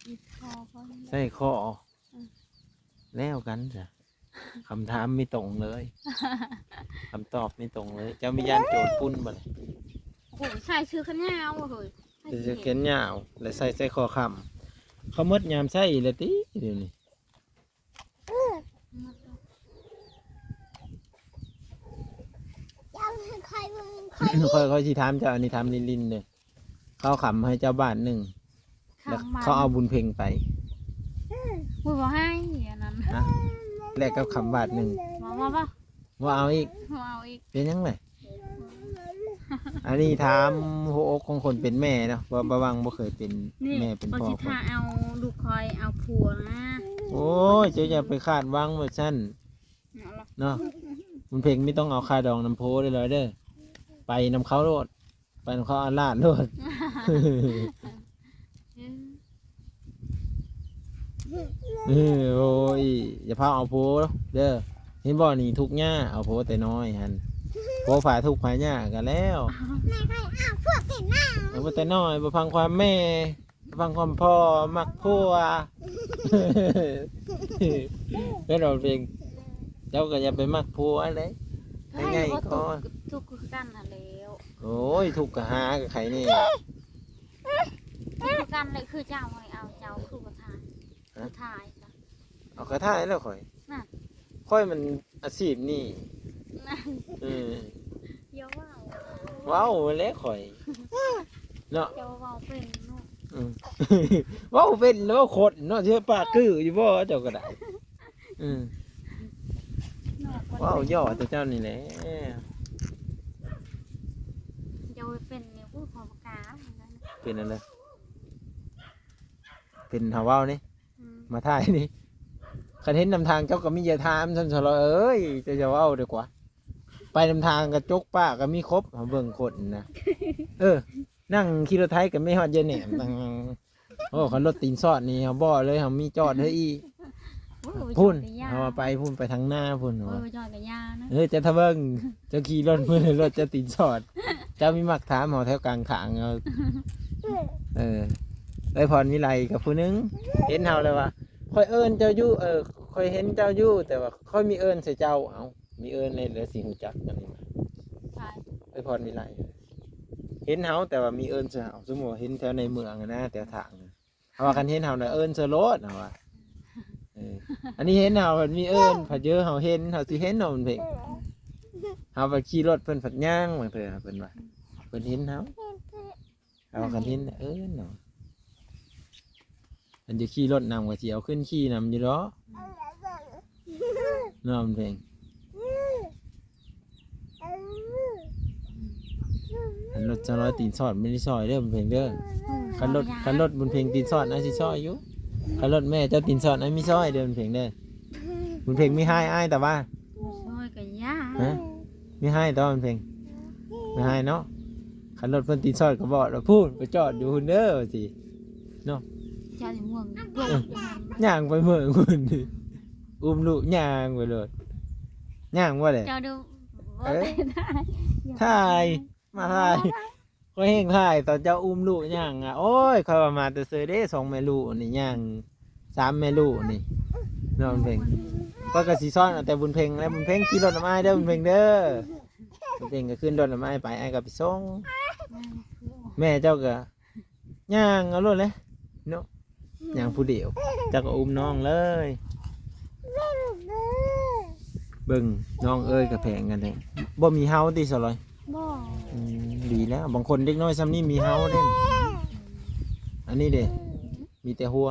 ອີກຄໍ. ໃສ່ຄໍ. ອືມ ແລ້ວກັນຊະ. ຄຳຖາມມີຕົງເລີຍ ຄຳຕອບມີຕົງເລີຍ. ເຈົ້າມີຢ້ານໂຈນປຸ້ນບໍ່ນີ້? ໂອ້ໂຫ ໃສ່ເສື້ອແຂນຍາວເຮີ້ຍ. ໃສ່ເສື້ອແຂນຍາວ ແລະໃສ່ ໃສ່ຂໍ້ຄ້ຳ. ເຂົາໝົດຍາມໃຊ້ອີກແລ້ວຕິດຽວນີ້? ຂ້ອຍ ຂ້ອຍຊິຖາມເຈົ້າ ອັນນີ້ຖາມຫຼິ້ນໆເດີ. ເຂົາຄຳໃຫ້ເຈົ້າບາດໜຶ່ງ ແລ້ວເຂົາເອົາບຸນເພັງໄປ. ໂອ້ຍ ບໍ່ໃຫ້ອັນນັ້ນ. ຮະ? ແລກກັບຄຳບາດໜຶ່ງ. ບໍ່ ບໍ່ ບໍ່ ບໍ່ເອົາອີກ. ບໍ່ເອົາອີກ. ເປັນຫຍັງແຫຼະ? ອັນນີ້ຖາມຫົວອົກຂອງຄົນເປັນແມ່ເນາະ ເພາະວ່າບໍ່ຫວັງບໍ່ເຄີຍເປັນແມ່ເປັນພໍ່. ເຂົາຊິຖ້າເອົາລູກຂ້ອຍເອົາຜົວນະ. ໂອ້ຍ ເຈົ້າຢ່າໄປຄາດຫວັງວ່າຊັ້ນເນາະ. ບຸນເພັງມີຕ້ອງເອົາຄ່າດອງນຳໂພເດີ ເດີ ໄປນຳເຂົາໂລດ. ໄປນຳເຂົາອາລາດໂລດ. ເອີ ໂອ້ຍ ຢ່າພາເອົາຜົວເດີ. ເຫັນບໍ່ນີ້ທຸກຍາກ ເອົາຜົວແຕ່ນ້ອຍຫັ້ນ. ຜົວພາທຸກພາຍາກກັນແລ້ວ. ແມ່ກໍເອົາຜົວແຕ່ນ້ອຍ ເອົາຜົວແຕ່ນ້ອຍ ບໍ່ຟັງຄວາມແມ່ ຟັງຄວາມພໍ່ ມັກຜົວ. ເພິ່ນເວົ້າເພງ ເຈົ້າກໍຢ່າໄປມັກຜົວເດ້ ໃຫ້ໃຫຍ່ກ່ອນ. ທຸກຄືກັນຫັ້ນແຫຼ້ວ. ໂອ້ຍ ທຸກກໍຫາກໍໄຂແດ່. ຄືກັນແຫຼະ ຄືເຈົ້າໃຫ້ເອົາ ເຈົ້າຄືບໍ່ຖ່າຍ. ຮະ? ຖ່າຍ ເອົາ ກໍຖ່າຍແລ້ວຂ້ອຍ. ນັ້ນ ຂ້ອຍມັນອາຊີບນີ້. ນັ້ນ ເອີ ຢ່າເວົ້າ ເວົ້າແຫຼະຂ້ອຍເນາະ. ເຈົ້າເວົ້າເປັນເນາະ. ອືມ ເວົ້າເປັນແລ້ວຄົນເນາະ ຊິປາກຄືຢູ່ບໍ່ເຈົ້າກໍໄດ້. ອືມ ເວົ້າຫຍອກແຕ່ເຈົ້ານີ້ແຫຼະ. ເຈົ້າເປັນນີ້ ໂອ້ ຂໍປາກກາ. ເປັນອັນໃດ? ເປັນຫາເວົ້ານີ້. ອືມ ມາຖ່າຍນີ້ ຄັນເຫັນນຳທາງເຈົ້າກໍມີຢ່າຖາມຊັ້ນຊະເນາະ. ເອີຍ ເຈົ້າຢ່າເວົ້າດີກວ່າ ໄປນຳທາງກະຈົກປາກກໍມີຄົບ. ເຮົາເບິ່ງຄົນນະ ເອີ ນັ່ງຂີ່ລົດໄຖກໍມີຮອດຢາຍແໜ້ມ. ໂອ້ ຄັນລົດຕີນສອດນີ້ເຮົາບໍ່ເລີຍ ເຮົາມີຈອດເຮີອີກ. ໂອ້ຍ ພຸ້ນ ເຮົາວ່າໄປພຸ້ນ ໄປທາງໜ້າພຸ້ນ. ໂອ້ຍ ຈອດກະຢ່ານະ. ເອີ ເຈົ້າຖ້າເບິ່ງ ເຈົ້າຂີ່ລົດມື້ ລົດເຈົ້າຕີນສອດ ເຈົ້າມີມັກຖາມເຮົາແຖວກາງທາງເຮົາ. ເອີ ເອື້ອຍພອນວິໄລກັບຜູ້ໜຶ່ງ ເຫັນເຮົາແລ້ວວ່າ ຂ້ອຍເອີ້ນເຈົ້າຢູ່ ເອີ ຂ້ອຍເຫັນເຈົ້າຢູ່ ແຕ່ວ່າຂ້ອຍມີເອີ້ນໃສ່ເຈົ້າ. ເອົ້າ ມີເອີ້ນແລ້ວ ແລ້ວຊິຮູ້ຈັກກັນນີ້. ໃຜ? ເອື້ອຍພອນວິໄລ. ເຫັນເຮົາ ແຕ່ວ່າມີເອີ້ນໃສ່ເຮົາ. ສົມມຸດວ່າເຫັນແຖວໃນເມືອງຫັ້ນນະ ແຖວທາງຫັ້ນ ເຮົາວ່າຄັນເຫັນເຮົານະເອີ້ນໃສ່ໂລດ ເຮົາວ່າ ເອີ ອັນນີ້ເຫັນເຮົາ ມັນມີເອີ້ນ ເຂົາເຈີເຮົາເຫັນ ເຮົາຊິເຫັນເນາະ ມັນເພງ ເຮົາໄປຂີ່ລົດ ເພິ່ນພັດຍ່າງ ບາງເທື່ອເພິ່ນວ່າ ເພິ່ນເຫັນເຮົາ ເຮົາຄັນເຫັນເອີ້ນເນາະ. ອັນຈະຂີ່ລົດນຳກໍຊິເອົາຂຶ້ນຂີ່ນຳຢູ່ດອກເນາະ ມັນເພງ. ຄັນລົດສາວນ້ອຍຕີນສອດບໍ່ໄດ້ຊ່ອຍເດີ ບຸນເພັງເດີ. ອືມ ຄັນລົດ ສອງຢ່າງ ຄັນລົດບຸນເພັງຕີນສອດ ອ້າຍຊິຊ່ອຍຢູ່. ອືມ ຄັນລົດແມ່ເຈົ້າຕີນສອດ ອ້າຍມີຊ່ອຍເດີ ບຸນເພັງເດີ. ອືມ ບຸນເພັງມີຮ້າຍອ້າຍ ແຕ່ວ່າ ຊ່ອຍກໍຢ່າ ຮະ ມີຮ້າຍ ແຕ່ວ່າບຸນເພັງມີຮ້າຍເນາະ. ຄັນລົດເພິ່ນຕີນສອດກໍບອກວ່າ ພຸ້ນ ໄປຈອດຢູ່ພຸ້ນເດີ ວ່າຊີ້ເນາະ. ເຈົ້າຊິມ່ວງ ເອີ ຍ່າງໄປເມືອງພຸ້ນ ອຸ້ມລູກຍ່າງໄປໂລດ. ຍ່າງບໍ່ແຫຼະ ເຈົ້າດູ ເອີ ຖ່າຍ ມາຖ່າຍ ຂ້ອຍແຮ່ງຖ່າຍຕອນເຈົ້າອຸ້ມລູກຍ່າງອະ. ໂອ້ຍ ຂ້ອຍວ່າມາແຕ່ເຊີເດ້ ສອງແມ່ລູກນີ້ຍ່າງ ສາມແມ່ລູກນີ້ ນ້ອງເພັງ. ຂ້ອຍກໍຊິຊ້ອນເອົາແຕ່ບຸນເພັງແລະ ບຸນເພັງຂີ່ລົດນຳອ້າຍເດີ ບຸນເພັງເດີ. ບຸນເພັງກໍຂຶ້ນລົດນຳອ້າຍໄປ ອ້າຍກໍໄປສົ່ງ. ແມ່ເຈົ້າກໍຍ່າງເອົາໂລດແຫຼະເນາະ ຍ່າງຜູ້ດຽວ ເຈົ້າກໍອຸ້ມນ້ອງເລີຍ. ເບິ່ງນ້ອງເອີຍ ກະແພງກັນແທ້. ບໍ່ມີເຫົ່າຕິສາວລອຍ? ບໍ່. ອືມ ດີແລ້ວ ບາງຄົນເດັກນ້ອຍຊ່ຳນີ້ມີເຫົ່າເດ້. ອັນນີ້ເດ້ ມີແຕ່ຫົວ.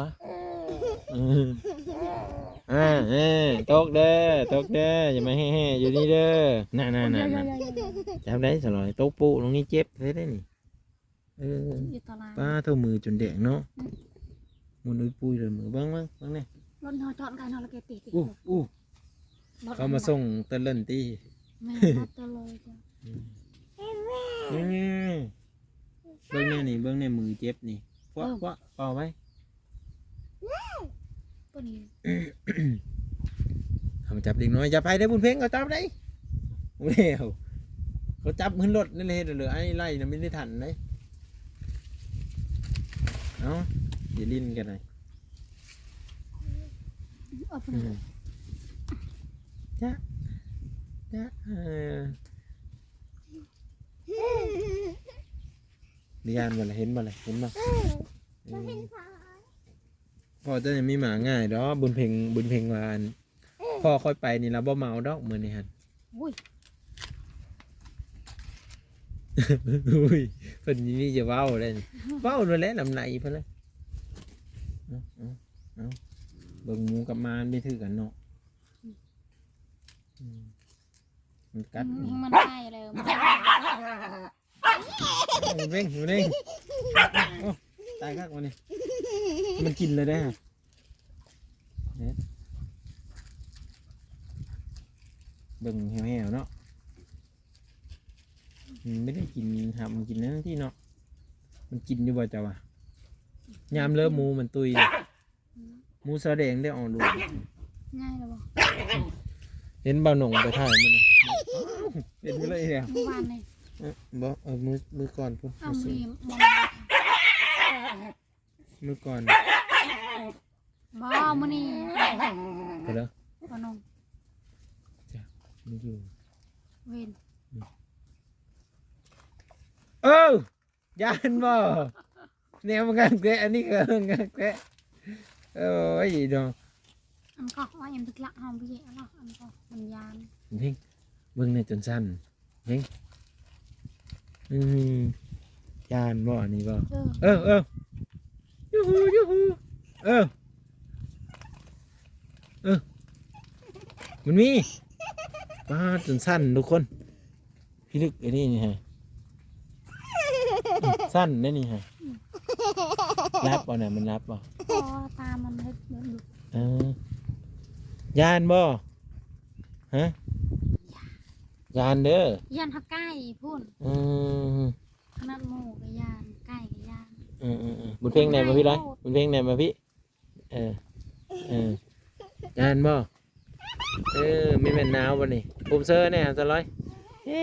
ເອີ ເອີ ຕົກເດີ ຕົກເດີ ຢ່າມາແຫ່ໆຢູ່ນີ້ເດີ. ນັ້ນໆໆໆ ຈັບໄດ້ສາວລອຍ ຕົກໂປະລົງນີ້ເຈັບແທ້ເດ້ນີ້. ເອີ ຢູ່ຕະລາງ ປ້າ ໂທ້ ມືຈົນແດງເນາະ. ອືມ ໝຸນອຸ້ຍປຸ້ຍເລີຍມື. ເບິ່ງ ເບິ່ງ ເບິ່ງແນ່ ລົດເຮົາຈອດໄກເນາະ ລະແກຕິດ. ອູ້ ອູ້ ລົດເຂົາມາສົ່ງເຕີນເລີນຕິ. ແມ່ນ ມາເຕີນເລີນຈ້ະ. ອືມ ອືມ ເບິ່ງແນ່ນີ້ ເບິ່ງແນ່ມືເຈັບນີ້. ເອີ ເປົ່າໄວ້. ເພິ່ນ ເອົາມາຈັບເດັກນ້ອຍ ຢ່າໄປເດີບຸນເພັງ ເຂົາຈັບໄດ້. ໂອ້ ເຂົາຈັບຂຶ້ນລົດນັ້ນແຫຼະ ເຮັດເລີຍ ອ້າຍໄລ່ນະ ມີໄດ້ທັນເດ້. ເອົາ ຊິຫຼິ້ນກັນໄດ. ເອົາໄປເລີຍ ອືມ ຈະ ຈະ ເອີ ໄດ້ຢ້ານບໍ່ລະ ເຫັນບໍ່ລະ ເຫັນບໍ່? ອືມ ເອີ ພໍ່ເຈົ້າຍັງມີໝາງ່າຍດອກ ບຸນເພັງ ບຸນເພັງວ່າ ອັນ ພໍ່ຂ້ອຍໄປນີ້ລາວບໍ່ເມົາດອກມື້ນີ້ຫັ້ນ. ໂອ້ຍ ອຸ້ຍ ເພິ່ນມີຈະເວົ້າໄດ້ນີ້ ເວົ້າໂລດແຫຼະ ນ້ຳລາຍເພິ່ນລະ. ເອົາ ເອົາ ເອົາ ເບິ່ງໝູກັບໝາມັນໄມ່ຖືກກັນເນາະ. ອືມ ອືມ ມັນກັດ ອືມ ມັນໄລ່ແລ້ວ ເອົາ ເບິ່ງ ເບິ່ງ ໂອ້ ຕາຍຄັກວະນີ້ ມັນກິນເລີຍເດ້. ເອີ ເບິ່ງແຫ້ວໆເນາະ ມັນບໍ່ໄດ້ກິນຫຳ ມັນກິນນັ້ນທີ່ເນາະ. ມັນກິນຢູ່ບໍ່ເຈົ້າວ່າ? ຍາມເລີໝູມັນຕຸຍ ອືມ ໝູສາແດງໄດ້ອອກລູກ ໃຫຍ່ແລ້ວບໍ່? ເຫັນບ່າວໜົງໄປຖ່າຍມັນນະ ເຫັນມື້ເລີຍແລ້ວ ມື້ວານນີ້ ເອີ ບໍ່ ເອີ ມື້ ມື້ກ່ອນພຸ້ນ ເອົາ ມື້ ມື້ ມື້ກ່ອນ ບໍ່ ມື້ນີ້ ເພິ່ນເດີ ບໍ່ນອນ ຈ້ະ ມັນຢູ່ ເວັນ ອືມ ເອີ ຢ້ານບໍ່? ແນວມັນງັກແທ້ ອັນນີ້ກໍງັກແທ້ ໂອ້ຍເນາະ. ອັນກໍວ່າຍັງໄປກະເຮົາໄປເຢະລະ ອັນກໍມັນຢ້ານ ເບິ່ງ ເບິ່ງແນ່ຈົນສັ່ນ. ເຫັນ ອືມ ຢ້ານບໍ່ອັນນີ້ບໍ່? ເອີ ເອີ ເອີ ຢູຮູ້ ຢູຮູ້ ເອີ ເອີ ມັນມີ ປາດ ຈົນສັ່ນທຸກຄົນ ພິລຶກອັນນີ້ນີ້ຮະ ສັ່ນເດ້ນີ້ຮະ. ອືມ ຫຼັບບໍ່ນະ ມັນຫຼັບບໍ່? ອໍ ຕາມັນເຮັດແບບນີ້ ເອີ ຢ້ານບໍ່? ຮະ ຢ້ານເດີ ຢ້ານຮອດໄກ່ພຸ້ນ. ອືມ ຂະໜາດໝູກໍຢ້ານ ໄກ່ກໍຢ້ານ. ເອີໆໆ ບຸນເພັງແນມມາພີ້ໄດ ບຸນເພັງແນມມາພີ້. ເອີ ເອີ ຢ້ານບໍ່? ເອີ ແມ່ນໜາວບໍ່ນີ້? ອຸ້ມເຊີແນ່ ສາວລອຍ. ເອີ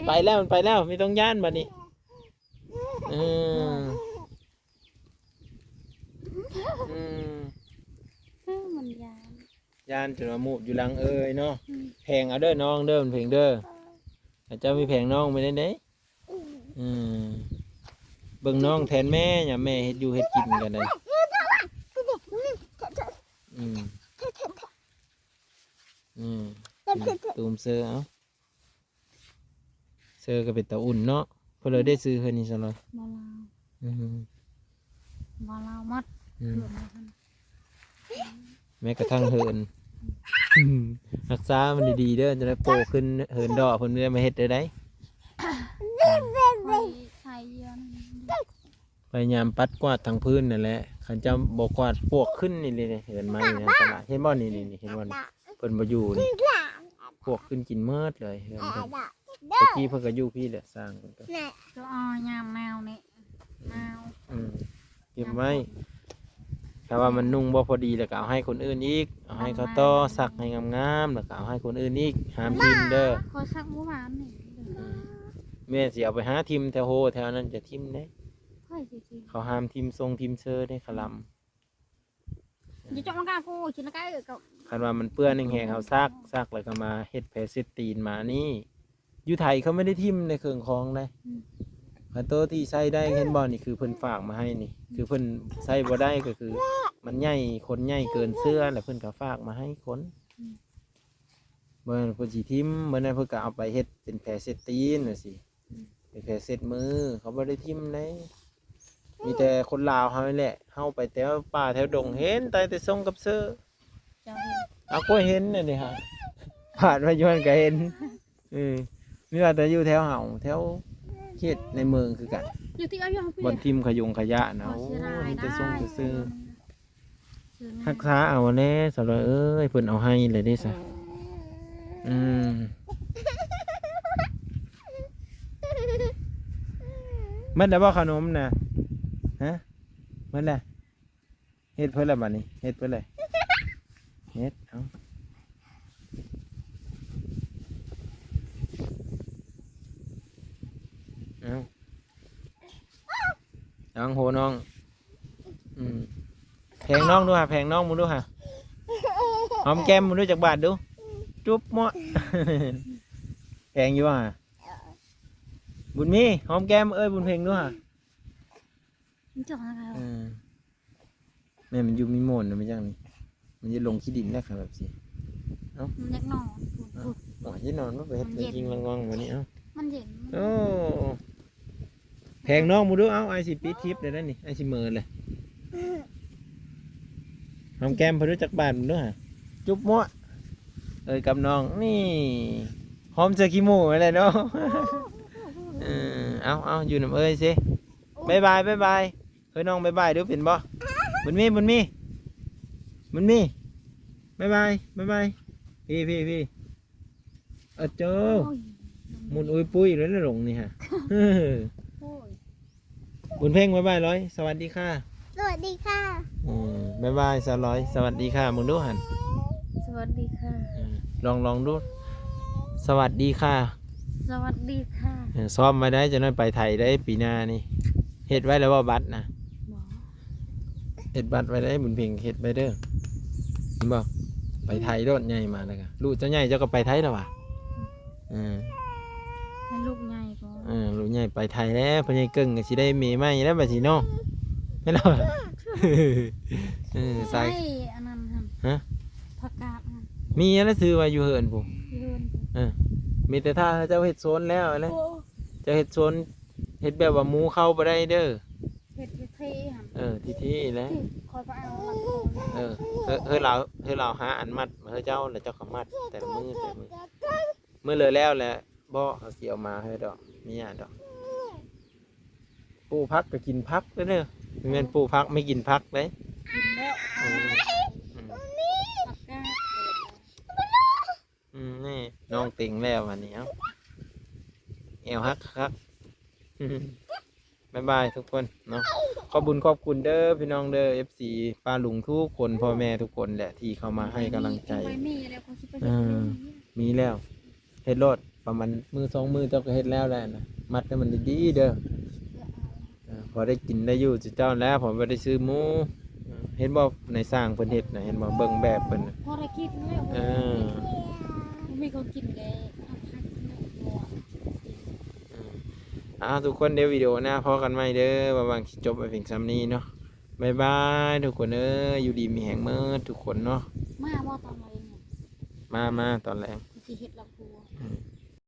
ໄປແລ້ວ ໄປແລ້ວ ມີຕ້ອງຢ້ານບັດນີ້. ເອີ ອືມ ເອີ ມັນຢ້ານ ຢ້ານຈົນວ່າມູບຢູ່ຫຼັງເອີຍເນາະ. ອືມ ແພງເອົາເດີນ້ອງເດີ ເພັງເດີ ເອີ ເຈົ້າມີແພງນ້ອງໄປໄດ້ເດ້. ອືມ ອືມ ເບິ່ງນ້ອງແທນແມ່ ຍາມແມ່ເຮັດຢູ່ເຮັດກິນກໍໄດ້. ອືມ ອືມ ຕູມເຊີເອົາ. ເຊີກໍເປັນຕາອຸ່ນເນາະ. ເພິ່ນເລີຍໄດ້ຊື້ເຮືອນນີ້ຊັ້ນລະ? ບໍ່ລາວ. ອືມ ບໍ່ລາວໝົດ. ອືມ ເຮືອນ ແມ້ກະທັ່ງເຮືອນ ອືມ ຮັກສາມັນດີໆເດີ ຈະໄດ້ໂປຂຶ້ນເຮືອນດອກ ເພິ່ນບໍ່ໄດ້ມາເຮັດໄດ້ໃດ. ຂ້ອຍໃຊ້ຢູ່ ພະຍາຍາມປັດກວາດທັງພື້ນນັ້ນແຫຼະ. ຄັນເຈົ້າບໍ່ກວາດປວກຂຶ້ນນີ້ເດ້ ເຮືອນໄມ້ໃນຕະຫຼາດ ເຫັນບໍ່ນີ້ ນີ້ ນີ້ ເຫັນບໍ່ນີ້? ເພິ່ນບໍ່ຢູ່ນີ້ ປວກຂຶ້ນກິນໝົດເລີຍເຮືອນເພິ່ນ. ແຕ່ກີ້ເພິ່ນກໍຢູ່ພີ້ແຫຼະ ສ້າງເພິ່ນກໍ ກໍເອົາຍາມໜາວນີ້ ໜາວ. ອືມ ເກັບໄວ້ ຖ້າວ່າມັນນຸ່ງບໍ່ພໍດີ ແລ້ວກໍເອົາໃຫ້ຄົນອື່ນອີກ ເອົາໃຫ້ເຂົາຕໍ່ ເອົາໃຫ້ ຊັກໃຫ້ງາມໆ ແລ້ວກໍເອົາໃຫ້ຄົນອື່ນອີກ ຫ້າມຖິ້ມເດີ. ຂ້ອຍຊັກມື້ວານນີ້. ອືມ ແມ່ຊິເອົາໄປຫາຖິ້ມແຖວໂຮແຖວນັ້ນ ຈະຖິ້ມເດ້. ຂ້ອຍຊິຖິ້ມ ເຂົາຫ້າມຖິ້ມຊົງຖິ້ມເຊີເດ້ ຂະລຳ. ຢ່າເຈາະມັນກາກູ ຊິນະກາຍກໍ ຄັນວ່າມັນເປື້ອນແຮງໆ ເຮົາຊັກ ຊັກແລ້ວກໍມາເຮັດແຜເຊັດຕີນມານີ້. ຢູ່ໄທເຂົາບໍ່ໄດ້ຖິ້ມໃນເຄື່ອງຂອງໃດ. ອືມ ຄັນໂຕທີ່ໃຊ້ໄດ້ ເຫັນບໍ່ ນີ້ຄືເພິ່ນຝາກມາໃຫ້ນີ້ ອືມ ຄືເພິ່ນໃຊ້ບໍ່ໄດ້ກໍຄືມັນໃຫຍ່ ຂົນໃຫຍ່ເກີນເຊື້ອ ແລ້ວເພິ່ນກໍຝາກມາໃຫ້ຄົນ. ອືມ ບໍ່ແມ່ນເພິ່ນຊິຖິ້ມ ບໍ່ແມ່ນເພິ່ນກໍເອົາໄປເຮັດເປັນແຜເຊັດຕີນວ່າຊີ້. ອືມ ເປັນແຜເຊັດມື ເຂົາບໍ່ໄດ້ຖິ້ມໃດ. ມີແຕ່ຄົນລາວເຮົານີ້ແຫຼະ ເຮົາໄປແຖວປ່າແຖວດົງ ເຫັນແຕ່ ແຕ່ຊົງກັບເຊີ. ເຈົ້າເຫັນ? ເອົາ ຂ້ອຍເຫັນອັນນີ້ຫາ ຜ່ານມາຢູ່ຫັ້ນກໍເຫັນ. ເອີ ມີວ່າແຕ່ຢູ່ແຖວເຮົາ ແຖວເຂດໃນເມືອງຄືກັນ ຢູ່ທີ່ເອົາຢູ່ ບ່ອນຖິ້ມຂະຍົງຂະຍະນະ. ໂອ້ ໂອ້ ເສຍດາຍ ມີແຕ່ຊົງແຕ່ເຊີ. ຮັກສາເອົາແດ່ສາວລອຍເອີຍ ເພິ່ນເອົາໃຫ້ແລ້ວເດ້ສະ. ອືມ ໝົດແລ້ວບໍ່ຂະໜົມນະ? ຮະ ໝົດແລ້ວ. ເຮັດເພິ່ນແລ້ວບາດນີ້ ເຮັດເພິ່ນແລ້ວ ເຮັດ ເອົາ ເອົາ ລະວັງຫົວນ້ອງ. ອືມ ແພງນ້ອງດູຫາ ແພງນ້ອງເບິ່ງດູຫາ ຫອມແກ້ມເບິ່ງດູຈັກບາດດູ ຈຸບໝວະ ແພງຢູ່ຫາ. ບຸນມີ ຫອມແກ້ມເອີຍບຸນເພັງດູຫາ. ມັນຈະຫາ ເອີ ແມ່ນມັນຢູ່ມີໂມນນະ ມັນຈັ່ງນີ້ ມັນຈະລົງຂີ້ດິນແລ້ວຄັນແບບຊີ້. ເອົ້າ ມັນຢາກນອນ. ເອົ້າ ໂອ້ຍ ຊິນອນ ມັນໄປເຮັດ ມັນເຢັນ ຍິງລັງວັງບາດນີ້. ເອົ້າ ມັນເຢັນ. ໂອ້ ແພງນ້ອງເບິ່ງດູ. ເອົ້າ ອ້າຍຊິປິດຄລິບແລ້ວນີ້ ອ້າຍຊິເມີແລ້ວ. ຫອມແກ້ມເພິ່ນຮູ້ຈັກບາດເບິ່ງດູຫາ. ຈຸບມົວະ ເອີຍກັບນ້ອງນີ້ ຫອມເສື້ອຂີ້ໝູໄວ້ແລ້ວເນາະ. ເອີ ເອົາ ເອົາ ຢູ່ນຳເອີຍຊິ. ບາຍບາຍ ບາຍບາຍ. ເຮີ້ຍ ນ້ອງບາຍບາຍດູ ເປັນບໍ່? ບຸນມີ ບຸນມີ ບຸນມີ ບາຍບາຍ ບາຍບາຍ. ພີ້ ພີ້ ພີ້. ອະໂຈ ໂອ້ຍ ໝຸນອຸ້ຍປຸ້ຍເລີຍນະ ຫຼົງນີ້ຫະ. ໂອ້ຍ ບຸນເພັງ ບາຍບາຍລອຍ ສະຫວັດດີຄ່ະ. ສະຫວັດດີຄ່ະ. ອືມ ບາຍບາຍສາວລອຍ ສະຫວັດດີຄ່ະ. ເບິ່ງດູຫັ້ນ ສະຫວັດດີຄ່ະ. ເອີ ລອງ ລອງດູ ສະຫວັດດີຄ່ະ. ສະຫວັດດີຄ່ະ. ເອີ ຊ້ອມໄວ້ໄດ໋ ຈັກໜ້ອຍໄປໄທໄດ໋ ປີໜ້ານີ້. ເຮັດໄວ້ແລ້ວບໍ່ ບັດນະ? ບໍ່. ເຮັດບັດໄວ້ໄດ໋ ບຸນເພັງ ເຮັດໄວ້ເດີ ເຫັນບໍ່? ໄປໄທໂລດ ໃຫຍ່ມາແລ້ວກະ ລູກເຈົ້າໃຫຍ່ເຈົ້າກໍໄປໄທແລ້ວຫວາ? ອືມ ໃຫ້ລູກໃຫຍ່ກ່ອນ. ເອີ ລູກໃຫຍ່ໄປໄທແລ້ວ ພໍ່ໃຫຍ່ເກິ່ງກໍຊິໄດ້ເມໃໝ່ແລ້ວບາດນີ້ເນາະ ແມ່ນບໍ່? ເອີ ໃສ່ ໃສ່ອັນນັ້ນຫັ້ນ ຮະ? ຜັກກາດຫັ້ນ ມີແລ້ວ ຊື້ໄວ້ຢູ່ເຮືອນພຸ້ນ ຢູ່ເຮືອນພຸ້ນ. ເອີ ມີແຕ່ຖ້າເຈົ້າເຮັດໂຊນແລ້ວແຫຼະ ໂອ້ ເຈົ້າເຮັດໂຊນ ເຮັດແບບວ່າໝູເຂົ້າບໍ່ໄດ້ເດີ. ເຮັດທີ່ທີ່ຫັ້ນ ເອີ ທີ່ທີ່ແຫຼະ ຂ້ອຍກໍເອົາຫຼັກໂຕນີ້. ເອີ ເຮີ້ຍ ເຮີ້ຍລາວ ເຮີ້ຍລາວຫາອັນມັດມາໃຫ້ເຈົ້າ ແລ້ວເຈົ້າກໍມັດແຕ່ລະມື້ ແຕ່ລະມື້. ມື້ເລີແລ້ວແຫຼະ ບໍ່ ເຮົາຊິເອົາມາໃຫ້ດອກ ມີຫຍັງດອກ. ປູກຜັກກໍກິນຜັກເດີ ບໍ່ແມ່ນປູກຜັກໄມ່ກິນຜັກເດ້. ກິນແລ້ວ ເອີ ອືມ ຜັກກາດ ອືມ ນີ້ນ້ອງເຕັງແລ້ວບາດນີ້. ເອົ້າ ແອວຫັກຄັກ. ບາຍບາຍທຸກຄົນເນາະ. ຂອບບຸນຂອບຄຸນເດີພີ່ນ້ອງເດີ ເອັຟຊີ ປ້າລຸງທຸກຄົນ ພໍ່ແມ່ທຸກຄົນແຫຼະ ທີ່ເຂົ້າມາໃຫ້ກຳລັງໃຈ. ເອີ ມີແລ້ວ ເຮັດໂລດ ປະມານມື້ສອງມື້ເຈົ້າກໍເຮັດແລ້ວແຫຼະນະ. ມັດໃຫ້ມັນດີໆເດີ ເອີ ພໍໄດ້ກິນໄດ້ຢູ່ເຈົ້າແລ້ວ ພໍບໍ່ໄດ້ຊື້ໝູ. ເອີ ເຫັນບໍ່ ນາຍຊ່າງເພິ່ນເຮັດນະ ເຫັນບໍ່ ເບິ່ງແບບເພິ່ນນະ ພໍໄດ້ກິນແລ້ວ. ເອີ ບໍ່ມີຂອງກິນເດ້. ເອີ ເອົາທຸກຄົນ ດຽວວິດີໂອໜ້າພໍ້ກັນໃໝ່ເດີ ວ່າຫວັງຊິຈົບໄວ້ພຽງສ່ຳນີ້ເນາະ. ບາຍບາຍທຸກຄົນເອີຍ ຢູ່ດີມີແຮງເໝິດທຸກຄົນເນາະ. ມາບໍ່ຕອນເຮົາເຮັດຫຍັງ? ມາ ມາຕອນແລງ. ຊິເຮັດລະຄົນ.